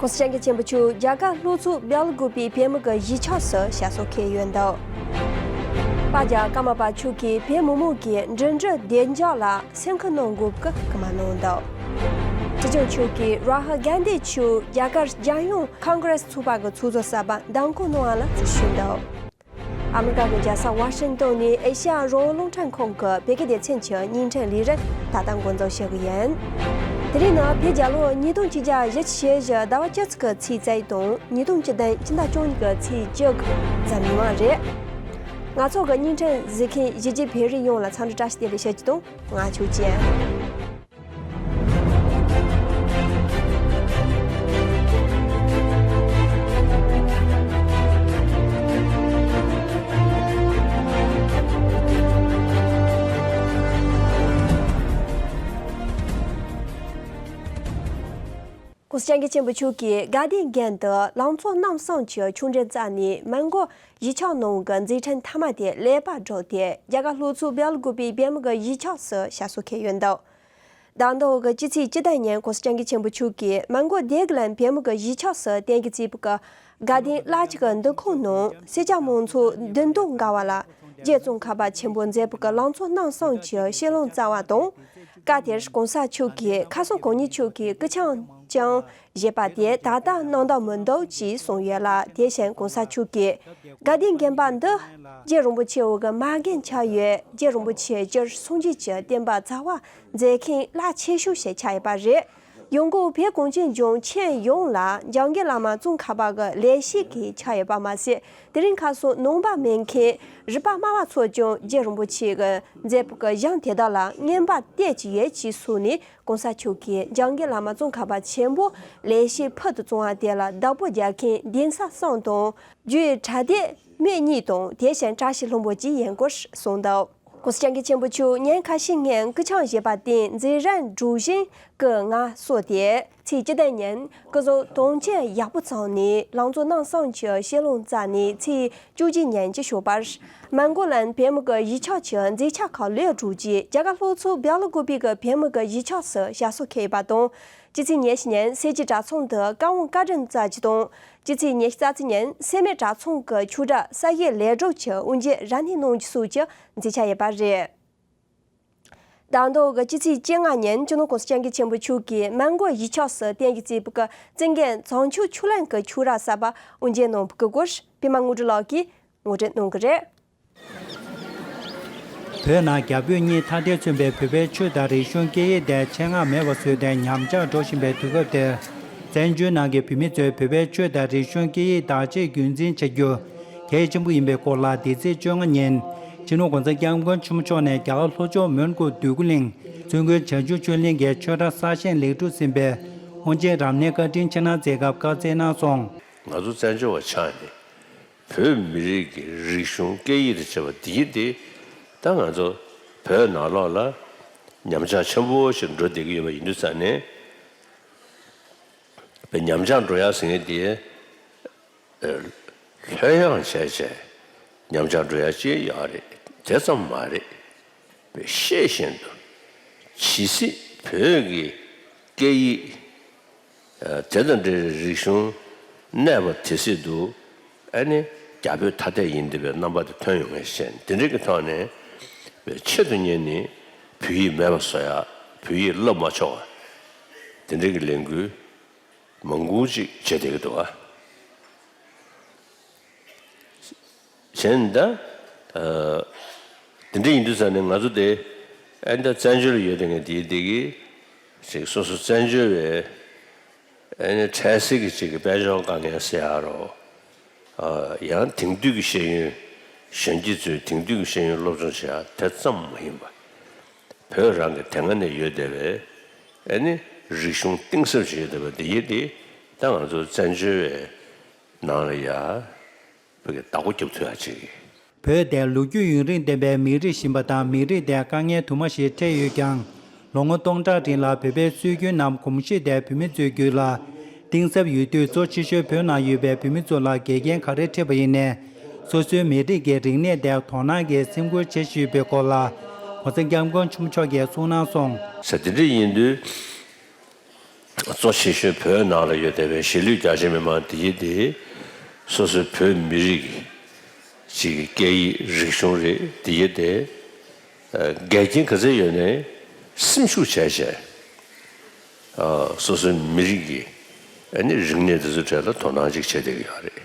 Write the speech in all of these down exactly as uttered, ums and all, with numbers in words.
༸གོང་ས་༸སྐྱབས་མགོན་ཆེན་པོ་མཆོག་རྒྱ་གར་ལྷོ་ཕྱོགས་སྦེལ་ཀོབ་པའི་བོད་མི་གི་གཞིས་ཆགས་སུ་ཞབས་སོར་འཁོད་ཡོད་འདུག་པ་རྒྱལ་ཀརྨ་པ་མཆོག་གིས་བོད་མི་མང་གི་འགྲིམ་འགྲུལ་བདེ་འཇགས་ལ་སེམས་ཁུར་གནང་དགོས་པའི་སྐུལ་མ་གནང་འདུག་སྲིད་སྐྱོང་མཆོག་གིས་རཱ་ཧུལ་གྷན་དྷི་མཆོག་རྒྱ་གར་རྒྱལ་ཡོངས་ཀོང་ཀྲེས་ཚོགས་པ་གི་ཚོགས་གཙོ་གསར་པ་གདན་འཁོད་གནང་བ་ལ་གཙིགས་ཞུས་འདུག་ཨ་མི་རི་ཀ་གི་རྒྱལ་ས་ཝ་ཤིང་ཏོན་ནས་ཨེ་ཤེ་ཡ་རང་དབང་རླུང་འཕྲིན་ཁང་གི་བོད་སྐད་སྡེ་ཚན་གྱི་བརྙན་འཕྲིན་ལས་རིམ་ད་ལྟ་འགོ་འཛུགས་བྱེད་ཀྱི་ཡིན། དེ་རིང་ནི་བོད་རྒྱལ་ལོ་ཉིས་སྟོང་ཆིག་བརྒྱ་བཞི་བཅུ་ཞེ་བཞི་ཟླ་བ་བཅུ་གཅིག་གི་ཚེས་བཅུ་དང་ཉིས་སྟོང་བཅུ་བདུན་སྤྱི་ཟླ་བཅུ་གཉིས་ཀྱི་ཚེས་བཅུ་གི་གཟའ་མིག་དམར་རེད། ང་ཚོ་གི་བརྙན་འཕྲིན་གཟིགས་མཁན་གཞིས་བྱེས་བོད་རིགས་ཡོངས་ལ་འཚམས་འདྲི་བཀྲ་ཤིས་བདེ་ལེགས་ཞུ་རྒྱུ་དང་ང་ཆོས་ཅན། ༸གོང་ས་༸སྐྱབས་མགོན་ཆེན་པོ་མཆོག་གིས་དགའ་ལྡན་དགོན་དུ་ལང་ཚོ་རྣམ་གསུམ་གྱི་ཆོས་འབྲེལ་བསྩལ་ནས་མོན་གྷོ་གཞིས་ཆགས་ནང་གི་མཛད་འཕྲིན་མཐའ་མ་དེ་ལེགས་པར་གྲུབ་སྟེ་རྒྱ་གར་ལྷོ་ཕྱོགས་སྦེལ་ཀོབ་པའི་བོད་མི་གི་གཞིས་ཆགས་སུ་ཞབས་སོར་འཁོད་ཡོད་འདུག་ཟླ་མདོ་གི་སྤྱི་ཚེས་བཅུ་དང་ཉིན་༸གོང་ས་༸སྐྱབས་མགོན་ཆེན་པོ་མཆོག་གིས་མོན་གྷོ་དེ་གི་ལན་བོད་མི་གི་གཞིས་ཆགས་སུ་རྟེན་གྱི་བརྩིས་པའི་དགའ་ལྡན་བླ་སྤྱི་གི་འདུ་ཁང་ནང་སེར་སྐྱ་མང་ཚོགས་འདུ་འདུ་འགའ་བ་ལ་རྗེ་ཙོང་ཁ་པ་ཆེན་པོ་མཛད་པའི་གི་ལང་ཚོ་རྣམ་གསུམ་གྱི་ཞལ་ལུང་བསྩལ་བ་དང་། སྐབས་དེར་༸གོང་ས་མཆོག་གིས་ཁ་སང་གོང་ཉིད་མཆོག་གིས་སྐུ་ཆང་ཅང་བཞེས་པ་དེ་ད་ལྟ་གནང་དོན་མི་འདུག་ཅེས་གསུངས་ཡོད་ལ། དེ་བཞིན་༸གོང་ས་མཆོག་གིས་དགའ་ལྡན་དགོན་པ་འདི་རྗེ་རིན་པོ་ཆེའི་གི་མ་རྒན་ཆགས་ཡོད། རྗེ་རིན་པོ་ཆེ་སྤྱིར་སངས་རྒྱས་ཀྱི་བསྟན་པ་རྩ་བ་མཛད་མཁན་རླབས་ཆེ་ཤོས་ཤིག་ཆགས་ཡོད་པ་རེད། ཡང་སྒོས་བོད་གངས་ཅན་ལྗོངས་ཁྱོན་ཡོངས་ལ་འཇམ་མགོན་བླ་མ་ཙོང་ཁ་པ་གི་ལེགས་བཤད་ཀྱི་ཆ་ཡོད་པ་མ་ཟད། དེ་རིང་ཁ་སང་ནང་པ་མེད་མཁན་རིག་པ་དམའ་བ་ཚོས་ཀྱང་རྗེ་རིན་པོ་ཆེ་གི་མཛད་པའི་གི་གཞུང་དེ་དག་ལ་རྔན་པ་གཏད་ཀྱི་ཡོད་ཅེས་གསུངས་ནས། ༸གོང་ས་མཆོག་གིས་འཇམ་མགོན་བླ་མ་ཙོང་ཁ་པ་ཆེན་པོ་ལེགས་བཤད་ཕུལ་དུ་བྱུང་བ་དེ་ལ་བདག་པོ་རྒྱག་མཁན་གདན་ས་གསུམ་དང་རྒྱུའི་གྲྭ་སྡེ་མི་གཉིས་དང་དེ་བཞིན་བཀྲ་ཤིས་ལྷུན་པོ་བཅས་ཡིན་སྐོར་གསུངས་འདུག ༸གོང་ས་༸སྐྱབས་མགོན་ཆེན་པོ་མཆོག་ཉིན་ཁ་ཤས་སྔོན་སྐུ་ཆང་བཞེས་པར་བརྟེན་མཛད་རིམ་གྲུ་བཞི་གི་ངལ་གསོ་སྟེ། ཚེས་བཅུ་དང་ཉིན་སྐུ་གཟུགས་དྭངས་ཆེན་ཡག་པོ་ཚང་ནས་ལང་ཚོ་རྣམ་གསུམ་གྱི་ཞལ་ལུང་བསྩལ་ནས། ཚེས་བཅུ་གཅིག་ཉིན་གྱི་ཞོགས་པར་མོན་གྷོ་ལན་བོད་མི་གི་གཞིས་ཆགས་ཀྱི་མཛེས་ཆ་ཁག་ལོས་གྲུབ་རྗེས་རྒྱ་གར་ལྷོ་ཕྱོགས་སྦེལ་ཀོབ་པའི་གི་བོད་མི་གི་གཞིས་ཆགས་སུ་ཞབས་སོར་འཁོད་ཡོད་པ་དང་། སྤྱི་ཚེས་ཉི་ཤུ་ཉིན་སེར་བྱེས་གྲྭ་ཚང་དུ་བཀའ་དབང་བཀའ་དྲིན་བསྩལ་རྒྱུ་དང་། སྤྱི་ཚེས་ཉི་ཤུ་རྩ་གཅིག་ཉིན་སེར་སྨད་གྲྭ་ཚང་གི་ཆོས་གྲྭ་གསར་བཞེངས་ལེགས་གྲུབ་ཀྱི་དབུ་འབྱེད་རབ་གནས་གནང་རྒྱུ་སོགས་ཀྱི་མཛད་འཆར་ཡོད་པ་རེད། ཟླ་མདོ་གི་སྤྱི་ཚེས་བཅོ་ལྔ་ཉིན་སྤྱི་ནོར་༸གོང་ས་༸སྐྱབས་མགོན་ཆེན་པོ་མཆོག་གིས་མོན་གྷོ་གཞིས་ཆགས་སུ་རྟེན་གྱི་བརྩིས་པའི་ཀི་ཙིང་རྒན་བྱང་ཆུབ་ཆོས་གླིང་གི་ཆོས་ར་གསར་པ་དབུ་འབྱེད་གནང་བའི་སྐོར་པད་མ་དངོས་གྲུབ་ལགས་ཀྱིས་ངོ་སྤྲོད་གནང་གི་རེད། བོད་ནང་རྒྱ་བོད་གཉིས་ཐ་དད་མཚོན་པའི་བོད་པའི་ཆོས་དང་རིག་གཞུང་སྐད་ཡིག་དེ་ཆེད་མངགས་མེད་པ་བཟོས་ཏེ་ཉམས་ཆག་འགྲོ་བཞིན་པའི་དུས་སྐབས་དེར། བཙན་བྱོལ་ནང་གི་བོད་མི་ཚོས་བོད་པའི་ཆོས་དང་རིག་གཞུང་སྐད་ཡིག་བདག་གཅེས་རྒྱུན་འཛིན་བྱ་རྒྱུ་གལ་ཆེན་པོ་ཡིན་པའི་སྐོར་ལ། འདི་ཚེས་བཅོ་ལྔ་ཉིན་སྤྱི་ནོར་༸གོང་ས་༸སྐྱབས་མགོན་ཆེན་པོ་མཆོག་ནས་རྒྱ་གར་ལྷོ་ཕྱོགས་མོན་གྷོ་འདོད་རྒུ་གླིང་བཙུན་དགོན་བྱང་ཆུབ་ཆོས་གླིང་གི་ཆོས་གྲྭ་གསར་བཞེངས་ལེགས་གྲུབ་ཟིན་པའི་དབུ་འབྱེད་རབ་གནས་བཀའ་དྲིན་ཆེ་གནང་མཛད་སྐབས་བཀའ་སྩལ་གནང་སོང་། ང་ཚོ་བཙན་བྱོལ་བ་ཆགས་ནས་བོད་མི་རིགས་ཀྱི་རིག་གཞུང་སྐད་ཡིག་དང་བཅས་པ་འདི་ཡིན་ཏེ། ད་ང་ཚོ་བོད་ནང་ལོགས་ལ་ཉམས་ཆག་ཆེན་པོ་ཞིག་འགྲོ་བསྡད་ཀྱི་ཡོད་པ་ཡིན་དུས་ཙང་ནས། བའི་ཉམས་ཆག་འགྲོ་ཡ་ཟེར་མཁན་དེ། ལྷོད་ཡངས་བྱས་བྱས་ཉམས་ཆག་འགྲོ་ཡ་ཅིག་ཡོད་རེད། དེ་ཙམ་མ་རེད། བའི་ཤེས་བཞིན་དུ་ཇི་སྲིད་བོད་ཀྱི་སྐད་ཡིག་དེ་དང་འབྲེལ་བའི་རིག་གཞུང་གནས་པ་དེ་སྲིད་དུ། ཨ་ནི་རྒྱ་བོད་ཐ་དད་ཡིན་བསྡད་པའི་རྣམ་པ་དེ་ཐོན་ཡོང་ངེས་ཤེས། དེ་འདྲ་གི་ཐོག་ནས་བའི་ཆེད་དུ་གཉེར་ནས་བོད་ཡིག་མེད་པ་བཟོ་ཡ། བོད་ཡིག་བསླབ་མ་ཆོག་པ། དེ་འདྲ་གི་ལས་འགུལ་མང་པོ་ཅིག་བྱེད་བསྡད་ཀྱི་འདུག་ཨ། གཞན་ད། དེ་འདྲ་ཡིན་དུས་ཙང་ནས་ང་ཚོ་དེ་ཨ་ནི་ད་བཙན་བྱོལ་ཡོད་དེ་ངས་དེའི་དེ་གི་ཅིག་སོ་སོ་བཙན་བྱོལ་བའི་ཨ་ནི་འཕྲལ་སེལ་གྱི་ཅིག་གི་དཔལ་འབྱོར་དཀའ་ངལ་སེལ་ཡ་རོ། ཡང་དེང་དུས་ཀྱི་ཤེས་ཡོན་གཞོན་སྐྱེས་ཚོས་དེང་དུས་ཀྱི་ཤེས་ཡོན་སློབ་སྦྱོང་བྱེད་ཡ་དེ་ཙམ་མ་ཡིན་པ། བོད་རང་གི་དེ་སྔ་ནས་ཡོད་བསྡད་པའི་ཨ་ནི་རིག་གཞུང་གཏིང་ཟབ་ཅིག་ཡོད་བསྡད་པ་འདི་ཡིན་ཏེ། ད་ང་ཚོ་བཙན་བྱོལ་བའི་ནང་ལ་ཡ་བོད་ཀྱི་བདག་པོ་རྒྱབ་ཐུབ་ཡ་ཅིག་བོད་དེ་ལོ་རྒྱུས་ཡུན་རིང་ལྡན་པའི་མི་རིགས་ཤིག་ཡིན་པ་དང་། མི་རིགས་དེར་དཀའ་ངལ་དུ་མ་ཞིག་འཕྲད་ཡོད་ཀྱང་། ལོ་ངོ་སྟོང་ཕྲག་རིང་ལ་བོད་པའི་སྲོལ་རྒྱུན་ནམ་གོམས་གཤིས་དེ་བོད་མི་ཚོའི་རྒྱུད་ལ་གཏིང་ཟབ་ཡོད་དུས། གཙོ་ཆེ་ཤོས་བོད་ནང་ཡོད་པའི་བོད་མི་ཚོ་ལ་འགལ་རྐྱེན་ག་རེ་འཕྲད་པ་ཡིན་ནའི། སོ་སོའི་མི་རིགས་ཀྱི་རིག་གནས་དེར་དོ་སྣང་གིས་སེམས་ཁུར་བྱེད་བཞིན་ཡོད་པའི་སྐོར་ལ། ༸གོང་ས་༸སྐྱབས་མགོན་ཆེན་པོ་མཆོག་གིས་གསུངས་གནང་སོང་། ས་དེ་འདྲ་ཡིན་དུས། གཙོ་ཆེ་ཤོས་བོད་ནང་ལ་ཡོད་བསྡད་པའི་གཞིས་ལུས་རྒྱ་ཆེ་མི་མང་འདི་ཡི་དེ་སོ་སོའི་བོད་མི་རིགས་ཀྱི་སྐད་ཡིག་རིག་གཞུང་རེད། འདི་ཡི་དེ་འགལ་རྐྱེན་ག་ཚད་ཡོད་ནའི་སེམས་ཤུགས་བྱས་བྱས་སོ་སོའི་མི་རིགས་ཀྱི་ཨ་ནི་རིག་གནས་དེ་ཚོའི་གྲས་ལ་དོ་སྣང་ཅིག་བྱས་བསྡད་ཀྱི་ཡོད་རེད།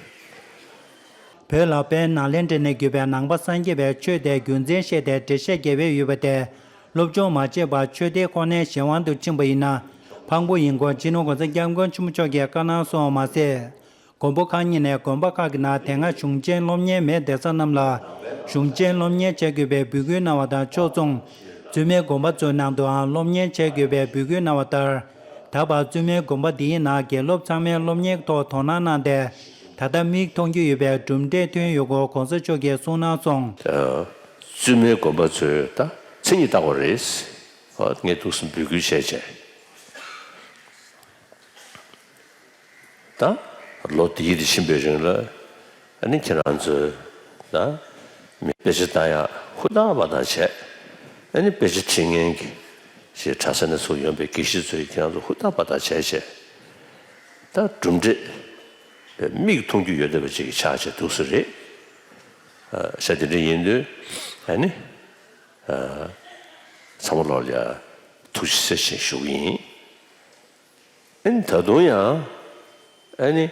བོད་ལ་དཔལ་ནཱ་ལེནྡྲ་ནས་བརྒྱུད་པའི་ནང་པ་སངས་རྒྱས་པའི་ཆོས་དེ་རྒྱུ་མཚན་བཤད་དེ་འགྲེལ་བཤད་རྒྱས་པོ་ཡོད་པ་དེ། སློབ་སྦྱོང་མ་བྱས་པར་ཆོས་དེ་ཁོ་ནའི་གཞན་དབང་དུ་ཕྱིན་པ་ཡིན་ན། ཕངས་པོ་ཡིན་སྐོར་སྤྱི་ནོར་༸གོང་ས་༸སྐྱབས་མགོན་ཆེན་པོ་མཆོག་གིས་བཀའ་གནང་སོང་བ་མ་ཟད། མགོན་པོ་གང་ཉིད་ནས་དགོན་པ་ཁག་གི་ནང་དེ་སྔ་གཞུང་ཆེན་སློབ་གཉེར་མེད་བསྡད་ས་རྣམས་ལ་གཞུང་ཆེན་སློབ་གཉེར་བྱ་དགོས་པའི་འབོད་སྐུལ་གནང་བ་དང་ཕྱོགས་མཚུངས། བཙུན་མའི་དགོན་པ་ཚོའི་ནང་དུའང་སློབ་གཉེར་བྱ་དགོས་པའི་འབོད་སྐུལ་གནང་བ་ལྟར། ད་བར་བཙུན་མའི་དགོན་པ་འདིའི་ནང་དགེ་སློབ་ཚང་མས་སློབ་གཉེར་ཐོག་དོ་སྣང་གནང་སྟེ། ད་ལྟ་མིག་མཐོང་རྒྱུ་ཡོད་པའི་གྲུབ་འབྲས་ཐོན་ཡོད་སྐོར་༸གོང་ས་མཆོག་གིས་གསུངས་གནང་སོང་། བཙུན་མའི་དགོན་པ་ཚོས་ད་མཚན་ཉིད་བཏགས་པ་རེད། ངས་ཐུགས་སུ་འབོད་སྐུལ་བྱས་བྱས། ད་ལོ་འདི་ཡི་དེ་ཕྱིན་པའི་རིང་ལ་ཨ་ནི་ཁྱེད་རང་ཚོས་ད་མི་དཔེ་ཆ་ལྟ་ཡག་ཧུར་ཐག་པ་ཐག་བྱས། ཨ་ནི་དཔེ་ཆ་ཁྲིད་མཁན་གྱི་ཞེས་གྲྭ་ས་ནས་ཚུར་ཡོང་པའི་དགེ་བཤེས་ཚོས་ཁྱེད་རང་ཚོ་ཧུར་ཐག་པ་ཐག་བྱས་བྱས། ད་གྲུབ་འབྲས་མིག་མཐོང་རྒྱུ་ཡོད་བསྡད་པ་ཅིག་ཆགས་བྱས་འདུག་ས་རེད། ཤ་དེ་འདྲ་ཡིན་དུས་ཨ་ནི་ཚང་མ་ལོག་ལ་ཐུགས་རྗེ་ཆེ་ཞེས་ཞུ་གི་ཡིན། ཨ་ནི་ད་དུང་ཡང་ཨ་ནི་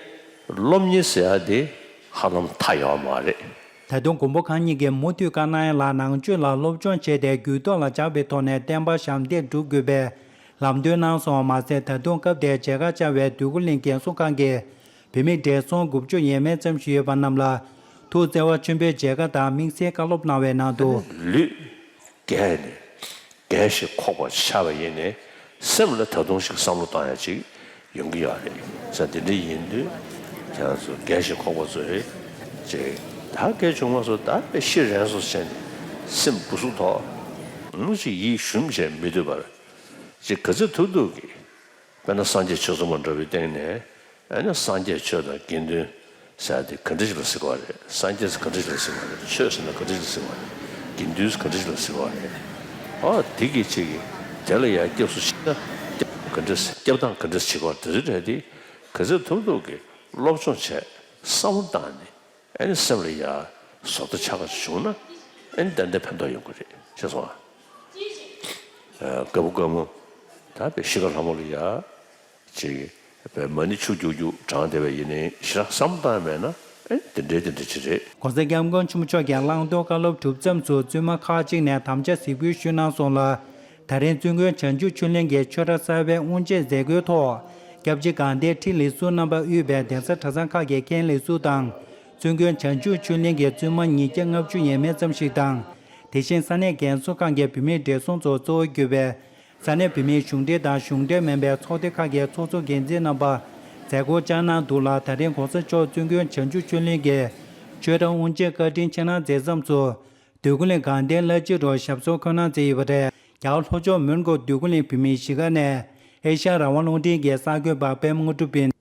སློབ་གཉེར་ཟེར་ཡག་དེ་ཧ་ལམ་མཐའ་ཡོད་མ་རེད། ད་དུང་མགོན་པོ་གང་ཉིད་ཀྱིས་མུ་མཐུད་བཀའ་གནང་ཡག་ལ་ནང་ཆོས་ལ་སློབ་སྦྱོང་བྱས་ཏེ་རྒྱུད་ཐོག་ལ་འཇགས་པའི་ཐོག་ནས་བསྟན་པ་ཞབས་འདེགས་སྒྲུབ་དགོས་པའི་ལམ་སྟོན་གནང་སོང་བ་མ་ཟད། ད་དུང་སྐབས་དེར་མཇལ་ཁ་བཅར་བའི་འདོད་རྒུ་གླིང་རྒན་གསོ་ཁང་གི་བུད་མེད་བགྲེས་སོང་དགུ་བཅུ་ཡས་མས་ཙམ་ཞིག་ཡོད་པ་རྣམས་ལ་ཐུགས་བརྩེ་བ་ཆེན་པོས་མཇལ་ཁ་དང་དམིགས་བསལ་བཀའ་སློབ་གནང་བའི་ནང་དུ། ལུས་རྒས་ནས་རྒས་ཤིང་འཁོགས་པ་ཆགས་པ་ཡིན་ནའི་སེམས་ལ་ད་དུང་ཞིག་བསམ་བློ་བཏང་ཡག་ཅིག་ཡོང་གི་ཡོད་རེད། ས་དེ་འདྲ་ཡིན་དུས་ཁྱེད་རང་ཚོ་རྒས་ཤིང་འཁོགས་པ་ཚོས་ཅིག་ད་སྐད་བྱུང་མ་སོང་ད་དཔེ་ཤི་རན་སོང་བྱས་ནས་སེམས་སྦུ་སུབ་ཐོག་ངུ་ཅིག་ཡིད་ཞུམ་བྱས་མི་སྡོད་པར་ཅིག་ག་ཚོད་ཐུབ་ཐུབ་ཀྱིས། དཔེར་ན་སངས་རྒྱས་ཆོས་ཚོགས་མ་འདྲ་བའི་སྟེང་ནས་ཨ་ནི་སངས་རྒྱས་ཆོས་དང་དགེ་འདུན་ཟེར་ཡ་དེ་ག་འདྲ་ཞིག་ལ་ཟེར་བ་རེད། སངས་རྒྱས་ཟེར་ག་འདྲ་ཞིག་ལ་ཟེར་བ་རེད། ཆོས་ཟེར་ན་ག་འདྲ་ཞིག་ལ་ཟེར་བ་རེད། དགེ་འདུན་ཟེར་ག་འདྲ་ཞིག་ལ་ཟེར་བ་རེད། ཨ་དེ་གི་ཆེད་ཀྱི་དེ་ལ་ཡང་སྐྱབས་སུ་མཆི་ན་སྐྱབས་ག་འདྲ་ཟེར་སྐྱབས་སྟངས་ག་འདྲ་ཞིག་བྱེད་དགོས་དེ་ཚོའི་གྲས་དེ་ག་ཚོད་ཐུབ་ཐུབ་ཀྱིས་སློབ་སྦྱོང་བྱས་བསམ་བློ་བཏང་ནས། ཨ་ནི་སེམས་ལ་ཡ་བཟོ་ལྟ་ཆགས་པ་བྱུང་ན་ཨ་ནི་ཏན་ཏན་ཕན་ཐོགས་ཡོང་གི་རེད། ཤེས་སོང་ཨ། ཨ་དཀར་པོ་དཀར་མོ་ད་དཔེ་ཤི་ཁ་ལྷ་མོ་ལ་ཡ་ཅིག་དཔེ་མ་ཎི་ཆུ་རྒྱུག་རྒྱུག་བགྲངས་བསྡད་པ་ཡིན་ནའི་ཞེ་དྲག་བསམ་བཏང་མེད་ན་ཨ་ནི་དེ་འདྲའི་དེ་འདྲ་ཅིག་རེད། ༸གོང་ས་༸སྐྱབས་མགོན་ཆེན་པོ་མཆོག་གིས་བླང་དོར་བཀའ་སློབ་གྲུབ་མཚམས་སུ་བཙུན་མ་ཁག་ཅིག་ནས་དམ་བཅའ་གཟིགས་འབུལ་ཞུས་གནང་སོང་ལ། ད་རིང་བཙུན་དགོན་བྱང་ཆུབ་ཆོས་གླིང་གི་ཆོས་གྲྭ་གསར་པའི་དབུ་འབྱེད་མཛད་སྒོའི་ཐོག་སྐྱབས་རྗེ་དགའ་ལྡན་ཁྲི་ལས་ཟུར་རྣམ་པ་དབུས་པའི་གདན་ས་གྲྭ་ཚང་ཁག་གི་མཁན་ལས་ཟུར་དང་། བཙུན་དགོན་བྱང་ཆུབ་ཆོས་གླིང་གི་བཙུན་མ་ཉིས་བརྒྱ་ལྔ་བཅུ་ཡས་མས་ཙམ་ཞིག་དང་། དེ་བཞིན་ས་གནས་རྒན་གསོ་ཁང་གི་བུད་མེད་བགྲེས་སོང་ཚོ་གཙོ་བོ་གྱུར་པའི་ས་གནས་བུད་མེད་གཞུང་འབྲེལ་དང་གཞུང་འབྲེལ་མིན་པའི་ཚོགས་སྡེ་ཁག་གི་ཚོགས་གཙོ་འགན་འཛིན་རྣམ་པ་མཛད་སྒོར་བཅར་གནང་འདུག་ལ། ད་རིང་༸གོང་ས་མཆོག་བཙུན་དགོན་བྱང་ཆུབ་ཆོས་གླིང་གི་ཆོས་གྲྭ་དབུ་འབྱེད་བཀའ་དྲིན་ཆེ་གནང་མཛད་མཚམས་སུ། འདོད་རྒུ་གླིང་དགའ་ལྡན་བླ་སྤྱི་རུ་ཞབས་སོར་འཁོད་གནང་མཛད་ཡོད་པ་རེད། རྒྱ་གར་ལྷོ་ཕྱོགས་མོན་གྷོ་འདོད་རྒུ་གླིང་བོད་མིའི་གཞིས་ཀ་ནས་ཨེ་ཤ་ཡ་རང་དབང་རླུང་འཕྲིན་གྱི་གསར་འགོད་པ་པད་མ་དངོས་གྲུབ་ཡིན།